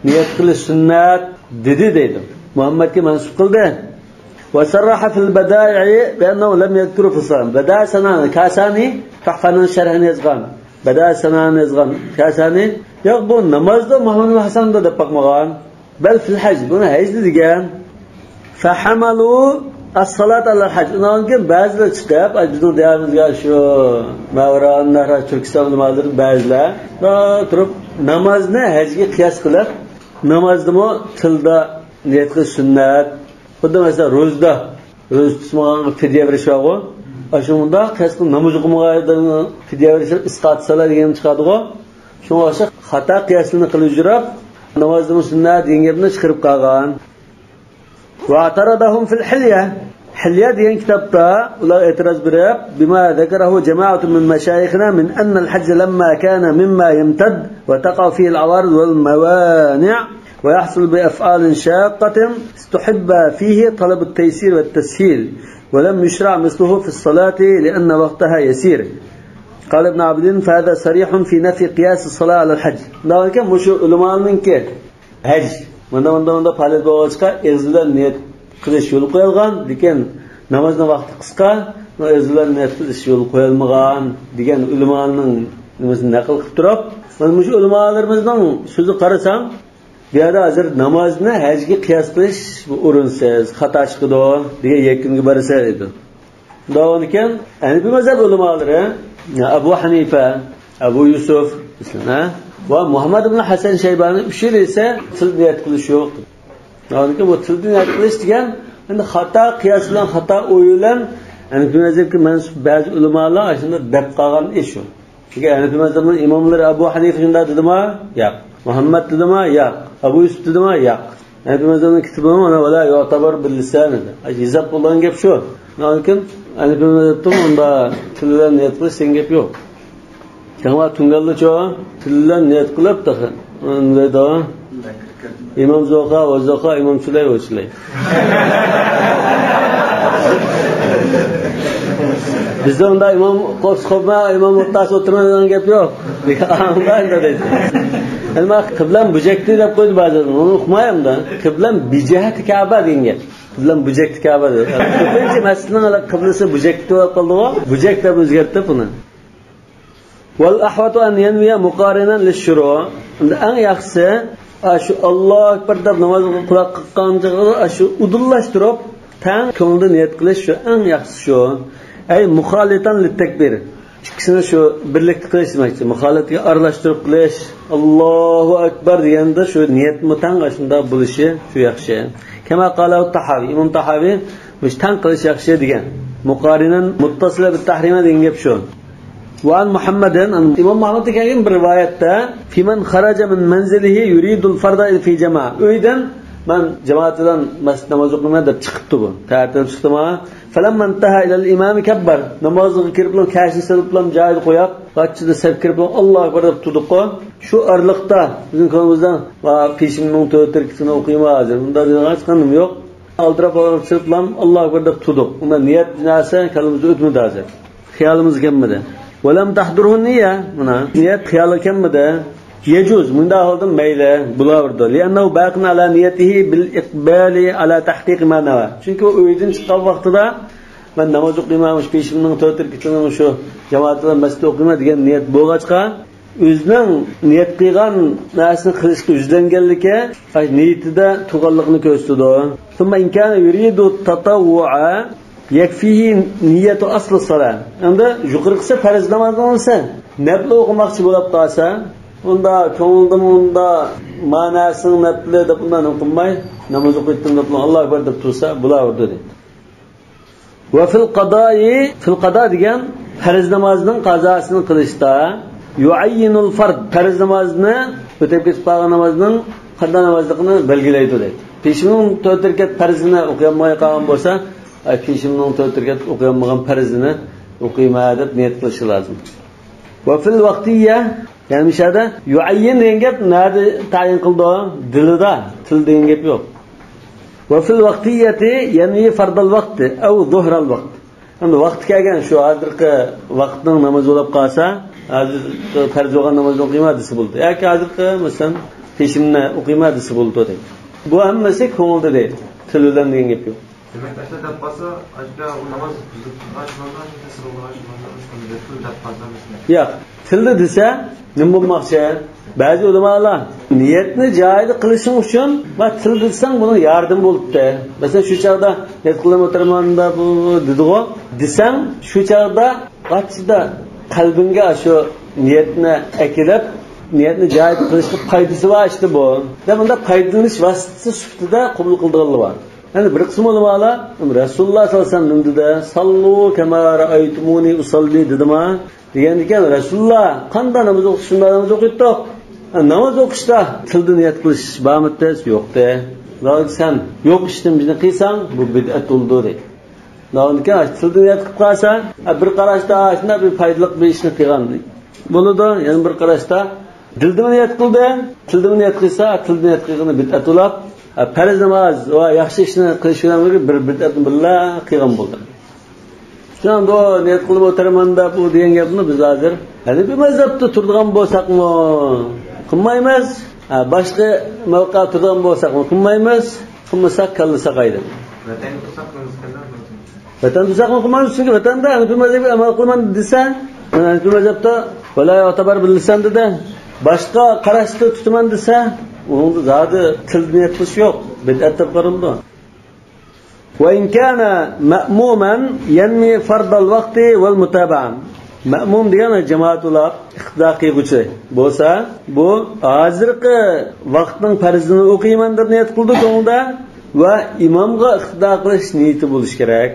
نىيەت قىلىش سۈننەت دېدى دەيدۇ. مۇھەممەدكە مەنسۇپ قىلدى. وصرح في البدائع بأنه لم يذكره في الصلاة. بەدائىئ سەنائىنى، كاسانى، تۇھفەنىڭ شەرھىنى يازغان، بەدائىئ سەنائىنى يازغان كاسانى، ياق، بۇ نامازدا مۇھەممەد ھەسەندە دەپ باقمىغان. بەل فىل ھەج، بۇنى ھەجدە دېگەن. فحملوا الصلاة على الحج. ئۇنىڭدىن كېيىن بەزىلەر چىقىپ، ئاي، بىزنىڭ دىيارىمىزغا شۇ ماۋرانەھرا تۈركىستان ئۆلىمالىرى بەزىلەر تۇرۇپ، نامازنى ھەجگە قىياس قىلىپ، نامازنىمۇ تىلدا نىيەت قىلىش سۈننەت. خۇددى مەسىلەن، روزىدا، روزا تۇتمىغانغا پىدىيە بېرىش بارغۇ. ئاشۇ مۇنداق قەست قىلىپ ناماز ئوقۇمىغانغا پىدىيە بېرىش ئىسقات سالا دېگەن چىقادىغۇ. شۇڭا ئوخشاش خاتا قىياسلىرىنى قىلىپ يۈرۈپ، نامازنىمۇ سۈننەت دېگەن گەپنى چىقىرىپ قالغان. واعترضهم في الحلية. ھىليە دېگەن كىتابتا ئۇلار ئېتىراز بېرىپ، بما ذكره جماعة من مشايخنا من أن الحج لما كان مما يمتد وتقع فيه العوارض والموانع ويحصل بأفعال شاقة استحب فيه طلب التيسير والتسهيل ولم يشرع مثله في الصلاة لأن وقتها يسير. قال ابن عابدين: فهذا صريح في نفي قياس الصلاة على الحج. دەۋاتكەن مۇشۇ ئۆلىمانىڭكى ھەج، مۇنداق، مۇنداق، مۇنداق پائالىيەت بولغاچقا، ئېغىز بىلەن نىيەت قىلىش يولغا قويۇلغان، لېكىن نامازنىڭ ۋاقتى قىسقا، ئېغىز بىلەن نىيەت قىلىش يولغا قويۇلمىغان دېگەن ئۆلىمانىڭ نېمىسىنى نەقىل قىلىپ تۇرۇپ، مانا مۇشۇ ئۆلىمالىرىمىزنىڭ سۆزىگە قارىساڭ، بۇ يەردە ھازىر نامازنى ھەجگە قىياس قىلىش بۇ ئورۇنسىز، خاتا چىقىدۇ دېگەن يەكۈنگە بارىسەن دەيدۇ. داۋامىكەن، ھەنىپىي مەزھەپ ئۆلىمالىرى، ئەبۇ ھەنىفە، ئەبۇ يۈسۈف، ھە؟ ۋە مۇھەممەد ئىبن ھەسەن شەيبانى ئۈچىلى ئېسە تىل نىيەت قىلىش يوق. داۋامىكەن، بۇ تىلدا نىيەت قىلىش دېگەن، ئەمدى خاتا قىياس بىلەن، خاتا ئوي بىلەن، ھەنىپىي مەزھەپكە مەنسۇپ بەزى ئۆلىمالار ئاشۇنداق دەپ قالغان ئىش شۇ. چۈنكى ھەنەپىي مەزھەپنىڭ ئىماملىرى ئەبۇ ھەنىفە شۇنداق دېدىما؟ ياق. مۇھەممەد دېدىما؟ ياق. ئەبۇ يۈسۈپ دېدىما؟ ياق. ھەنەپىي مەزھەپنىڭ كىتابىمۇ مانا ۋەلا يۇئتەبەر بىللىسان دېدى. يېزىپ بولغان گەپ شۇ. لېكىن ھەنەپىي مەزھەپتىمۇ ئۇندا تىل بىلەن نىيەت قىلىش دېگەن گەپ يوق. كەڭۋا تۈڭگەنلىچۇ تىل بىلەن نىيەت قىلىپ تېخى. ئۇندايدۇ. ئىمام زوخا، ۋە زوخا، ئىمام سۈلەي، ۋە سۈلەي. بىزدە ئۇنداق ئىمام قوپسا قوپما، ئىمام ئوتتاسى ئولتۇرما دېگەن گەپ يوق. ئۇنداق ئەمدى دەيدۇ. ئەمما قىبلەم بۇ جەكتى دەپ قويدى بەزىلەر. ئۇنى ئۇقمايمدا. قىبلەم بىجەھەتى كەبە دېگەن گەپ. قىبلەم بۇ جەكتى كەبە دەيدۇ. كۆپىنچە مەسچىتنىڭ قىبلىسى بۇ جەكتى بولۇپ قالدىغۇ. بۇ جەك دەپ ئۆزگەرتتى بۇنى. والأحوط أن ينوي مقارنا للشروع. ئەڭ ياخشىسى، ئاشۇ ئاللاھۇ ئەكبەر دەپ نامازغا قۇلاق قاققانچىغا ئاشۇ ئۇدۇللاشتۇرۇپ، تەڭ كۆڭلىدە نىيەت قىلىش شۇ، ئەڭ ياخشىسى شۇ. أي مخالطا للتكبير. ئىككىسىنى شۇ بىرلىكتە قىلىش دېمەكچى. مۇخالىتىگە ئارىلاشتۇرۇپ قىلىش. ئاللاھۇ ئەكبەر دېگەندە شۇ نىيەتمۇ تەڭ ئاشۇنداق بولۇشى شۇ ياخشى. كما قاله الطحاوي. ئىمام تاھاۋى مۇشۇ تەڭ قىلىش ياخشى دېگەن. مقارنا متصلا بالتحريم دېگەن گەپ شۇ. وعن محمد، ئىمام مۇھەممەدتىن كەلگەن بىر رىۋايەتتە، في من خرج من منزله يريد الفرض في جماعة. ئۆيدىن مەن جامائەت بىلەن مەسچىت ناماز ئوقۇيمەن دەپ چىقىپتۇ بۇ. تەتۈرۈپ چىقتىما؟ فلما انتهى إلى الإمام كبر. نامازغا كىرىپلا كەشىنى سېلىپلا جايىدا قويۇپ، غاچچىدا سەپ كىرىپلا ئاللاھۇ ئەكبەر دەپ تۇردۇققۇ. شۇ ئارىلىقتا بىزنىڭ كۆڭلىمىزدە، ۋا، پېشىمنىڭ تۆت رەكىتىنى ئوقۇيمەن ھازىر. بۇنداق دېگەن ھېچقاندىن يوق. ئالدىراپ، ئالدىراپ سېلىپلا ئاللاھۇ ئەكبەر دەپ تۇردۇق. ئۇندا نىيەت نەرسە كاللىمىزدىن ئۆتمىدى ھازىر. خىيالىمىزغا كەلمىدى. ولم تحضره النية، مانا، نىيەت خىيالغا كەلمىدى. يجوز، مۇنداق ھالدا مەيلى، بولاۋېرىدۇ. لأنه باق على نيته بالإقبال على تحقيق ما نوى. چۈنكى ئۇ ئۆيدىن چىققان ۋاقتىدا، مەن ناماز ئوقۇيمەن، مۇشۇ پېشىمنىڭ تۆت رەكىتىنى مۇشۇ جامائەت بىلەن مەسچىتتە ئوقۇيمەن دېگەن نىيەت بولغاچقا، ئۆزىنىڭ نىيەت قىلغان نەرسىنى قىلىشقا يۈزلەنگەنلىكى، ئاي، نىيىتىدە تۇرغانلىقىنى كۆرسىتىدۇ. ثم إن كان يريد التطوع يكفيه نية أصل الصلاة. ئەمدى يۇقىرىقىسى پەرز نامازنىڭ ئەمەسى، نەپلى ئوقۇماقچى بولۇپ قالسا، ئۇندا كۆڭلىدىمۇ ئۇندا ماناسىنىڭ نەپلى دەپ ئۇنداق نېمە قىلماي، ناماز ئوقۇيتتىم دەپ، ئاللاھۇ ئەكبەر دەپ تۇرسا، بولاۋېرىدۇ دەيدۇ. وفي القضاء، في القضاء دېگەن پەرز نامازنىڭ قازاسىنى قىلىشتا، يعين الفرض، پەرز نامازنى، ئۆتۈپ كېتىپ قالغان نامازنىڭ قانداق نامازلىقىنى بەلگىلەيدۇ دەيدۇ. پېشىنىڭ تۆت رەكەت پەرزىنى ئوقۇيالماي قالغان بولسا، ئاي، پېشىنىڭ تۆت رەكەت ئوقۇيالمىغان پەرزىنى ئوقۇيمەن دەپ نىيەت قىلىشى لازىم. وفي الوقتية، يەنى مۇشۇ يەردە يعين دېگەن گەپ نەدە تەيىن قىلىدۇ؟ دىلىدا، تىل دېگەن گەپ يوق. وفي الوقتية ينوي فرض الوقت أو ظهر الوقت. ئەمدى ۋاقتى كەلگەن شۇ ھازىرقى ۋاقىتنىڭ نامىزى بولۇپ قالسا، ھازىر پەرز بولغان نامازنى ئوقۇيمەن دېسە بولىدۇ. ياكى ھازىرقى، مەسىلەن، پېشىننى ئوقۇيمەن دېسە بولىدۇ دەيدۇ. بۇ ھەممىسى كۆڭۈلدە دەيدۇ. تىل بىلەن دېگەن گەپ يوق. دېمەك، ئەسلى دەپ قالسا، ئاشۇ ئۇ ناماز بۇزۇلغان شۇ مەنىدە، تەسىر بولغان شۇ مەنىدە، ئۇنى تىل دەپ قالسا مەسىلەن. ياق، تىلدا دېسە نېمە بولماقچى؟ بەزى ئۆلىمالار نىيەتنى جايىدا قىلىشىڭ ئۈچۈن، ما، تىلدا دېسەڭ بۇنىڭ ياردىمى بولۇپتۇ. مەسىلەن، شۇ چاغدا نىيەت قىلىپ ئولتۇرىمەن بۇ دېدىغۇ دېسەڭ، شۇ چاغدا قاچىدا قەلبىڭگە شۇ نىيەتنى ئەكېلىپ، نىيەتنى جايىدا قىلىشقا پايدىسى بار ئىشتە بۇ دەپ، ئۇنداق پايدىلىنىش ۋاسىتىسى سۈپىتىدە قوبۇل قىلىدىغانلار بار. يەنى بىر قىسىم ئۆلىمالار، رەسۇلۇللاھ سەللەللاھۇ ئەلەيھى ۋەسەللەم نېمە دېدى؟ «صلوا كما رأيتموني أصلي» دېدىما؟ دېگەندىكىن، رەسۇلۇللاھ قانداق ناماز ئوقۇتسا، شۇنداق ناماز ئوقۇيتتۇق. ناماز ئوقۇشتا تىلدا نىيەت قىلىش بارمىدى؟ يوقتى. سەن يوق ئىشتىن بىرنى قىلساڭ، بۇ بىدئەت بولىدۇ دەيدۇ. ئاندىن كېيىن تىلدا نىيەت قىلىپ قالسا، بىر قاراشتا شۇنداق بىر پايدىلىق بىر ئىشنى قىلغان بولىدۇ. يەنە بىر قاراشتا دىلدىمۇ نىيەت قىلدى، تىلدىمۇ نىيەت قىلسا، تىلدا نىيەت قىلغىنى بىدئەت بولۇپ، پەرز ناماز ۋە ياخشى ئىشنى قىلىش بىلەن بىر بىدئەتنى بىللە قىلغان بولدى. شۇنىڭ بۇ نىيەت قىلىپ ئولتۇرىمەن دەپ بۇ دېگەن گەپنى بىز ھازىر ھەنەفىي مەزھەپتە تۇرىدىغان بولساقمۇ قىلمايمىز، ھە، باشقا مەۋقەدە تۇرىدىغان بولساقمۇ قىلمايمىز، قىلمىساق كاللا ساقايدى. ۋەتەندە تۇرساق قىلىمىز. ۋەتەندە تۇرساقمۇ قىلمايمىز، چۈنكى ۋەتەندە ھەنەفىي مەزھەپكە ئەمەل قىلىمەن دېسە، مەن ھەنەفىي مەزھەپتە ۋەلا يۇتەبەر بىلسەم دېدى. باشقا قاراشتا تۇتىمەن دېسە، ئۇنىڭدا زادى تىلدا نىيەت قىلىش يوق. بىدئەت دەپ قارىلىدۇ. وإن كان مأموما ينوي فرض الوقت والمتابعة. مەمۇم دېگەن جامائەت بولاپ ئىقتىدا قىلغۇچى بولسا، بۇ ھازىرقى ۋاقىتنىڭ پەرزىنى ئوقۇيمەن دەپ نىيەت قىلىدۇ كۆڭلىدە ۋە ئىمامغا ئىقتىدا قىلىش نىيىتى بولۇشى كېرەك.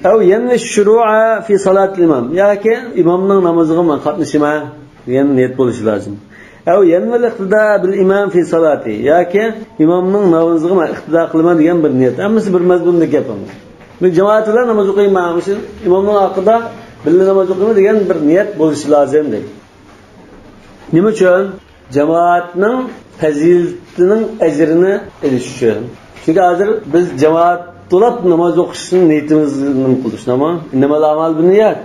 أو ينوي الشروع في صلاة الإمام. ياكى ئىمامنىڭ نامىزىغا مەن قاتنىشىمەن دېگەن نىيەت بولۇشى لازىم. أو ينوي الاقتداء بالإمام في صلاته. ياكى ئىمامنىڭ نامىزىغا مەن ئىقتىدا قىلىمەن دېگەن بىر نىيەت. ھەممىسى بىر مەزمۇندىكى گەپ ئەمەس. بىر جامائەت بىلەن ناماز ئوقۇيمەن، مۇشۇ ئىمامنىڭ ئارقىدا بىللە ناماز ئوقۇيمەن دېگەن بىر نىيەت بولۇشى لازىم دەيدۇ. نېمە ئۈچۈن؟ جامائەتنىڭ پەزىلىتىنىڭ ئەجرىنى ئېلىش ئۈچۈن. چۈنكى ھازىر بىز جامائەت تولاپ ناماز ئوقۇشنى نىيىتىمىزنى نېمە قىلدۇق، شۇنداقمۇ؟ إنما الأعمال بالنيات.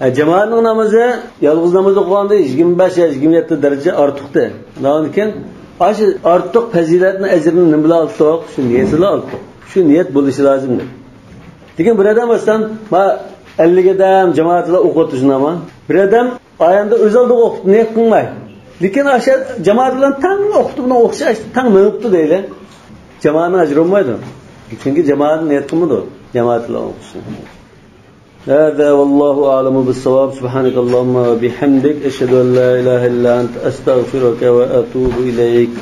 ھە، جامائەتنىڭ نامىزى، يالغۇز ناماز ئوقۇغاندا يىگىرمە بەش يا يىگىرمە يەتتە دەرىجە ئارتۇقتى. ئۇنىڭدىن كېيىن ئاشۇ ئارتۇق پەزىلەتنى، ئەجرىنى نېمە بىلەن ئالدۇق؟ شۇ نىيەت بىلەن ئالدۇق. شۇ نىيەت بولۇشى لازىم. لېكىن بىر ئادەم، مەسىلەن، ما ئەللىك ئادەم جامائەت بىلەن ئوقۇۋاتىدۇ، شۇنداقمۇ؟ بىر ئادەم ئاياندا ئۆز ئالدىغا ئوقۇپ نىيەت قىلماي. لېكىن ئاشۇ جامائەت بىلەن تەڭ ئوقۇتۇپ، بۇنىڭ ئوقۇشى تەڭ مېڭىپتۇ دەيلى. جامائەتنىڭ ئەجرى بولمايدۇ. چۈنكى جامائەت نىيەت قىلمىدى جامائەت بىلەن ئوقۇشنى. هذا والله أعلم بالصواب. سبحانك اللهم وبحمدك، أشهد أن لا إله إلا أنت، أستغفرك وأتوب إليك.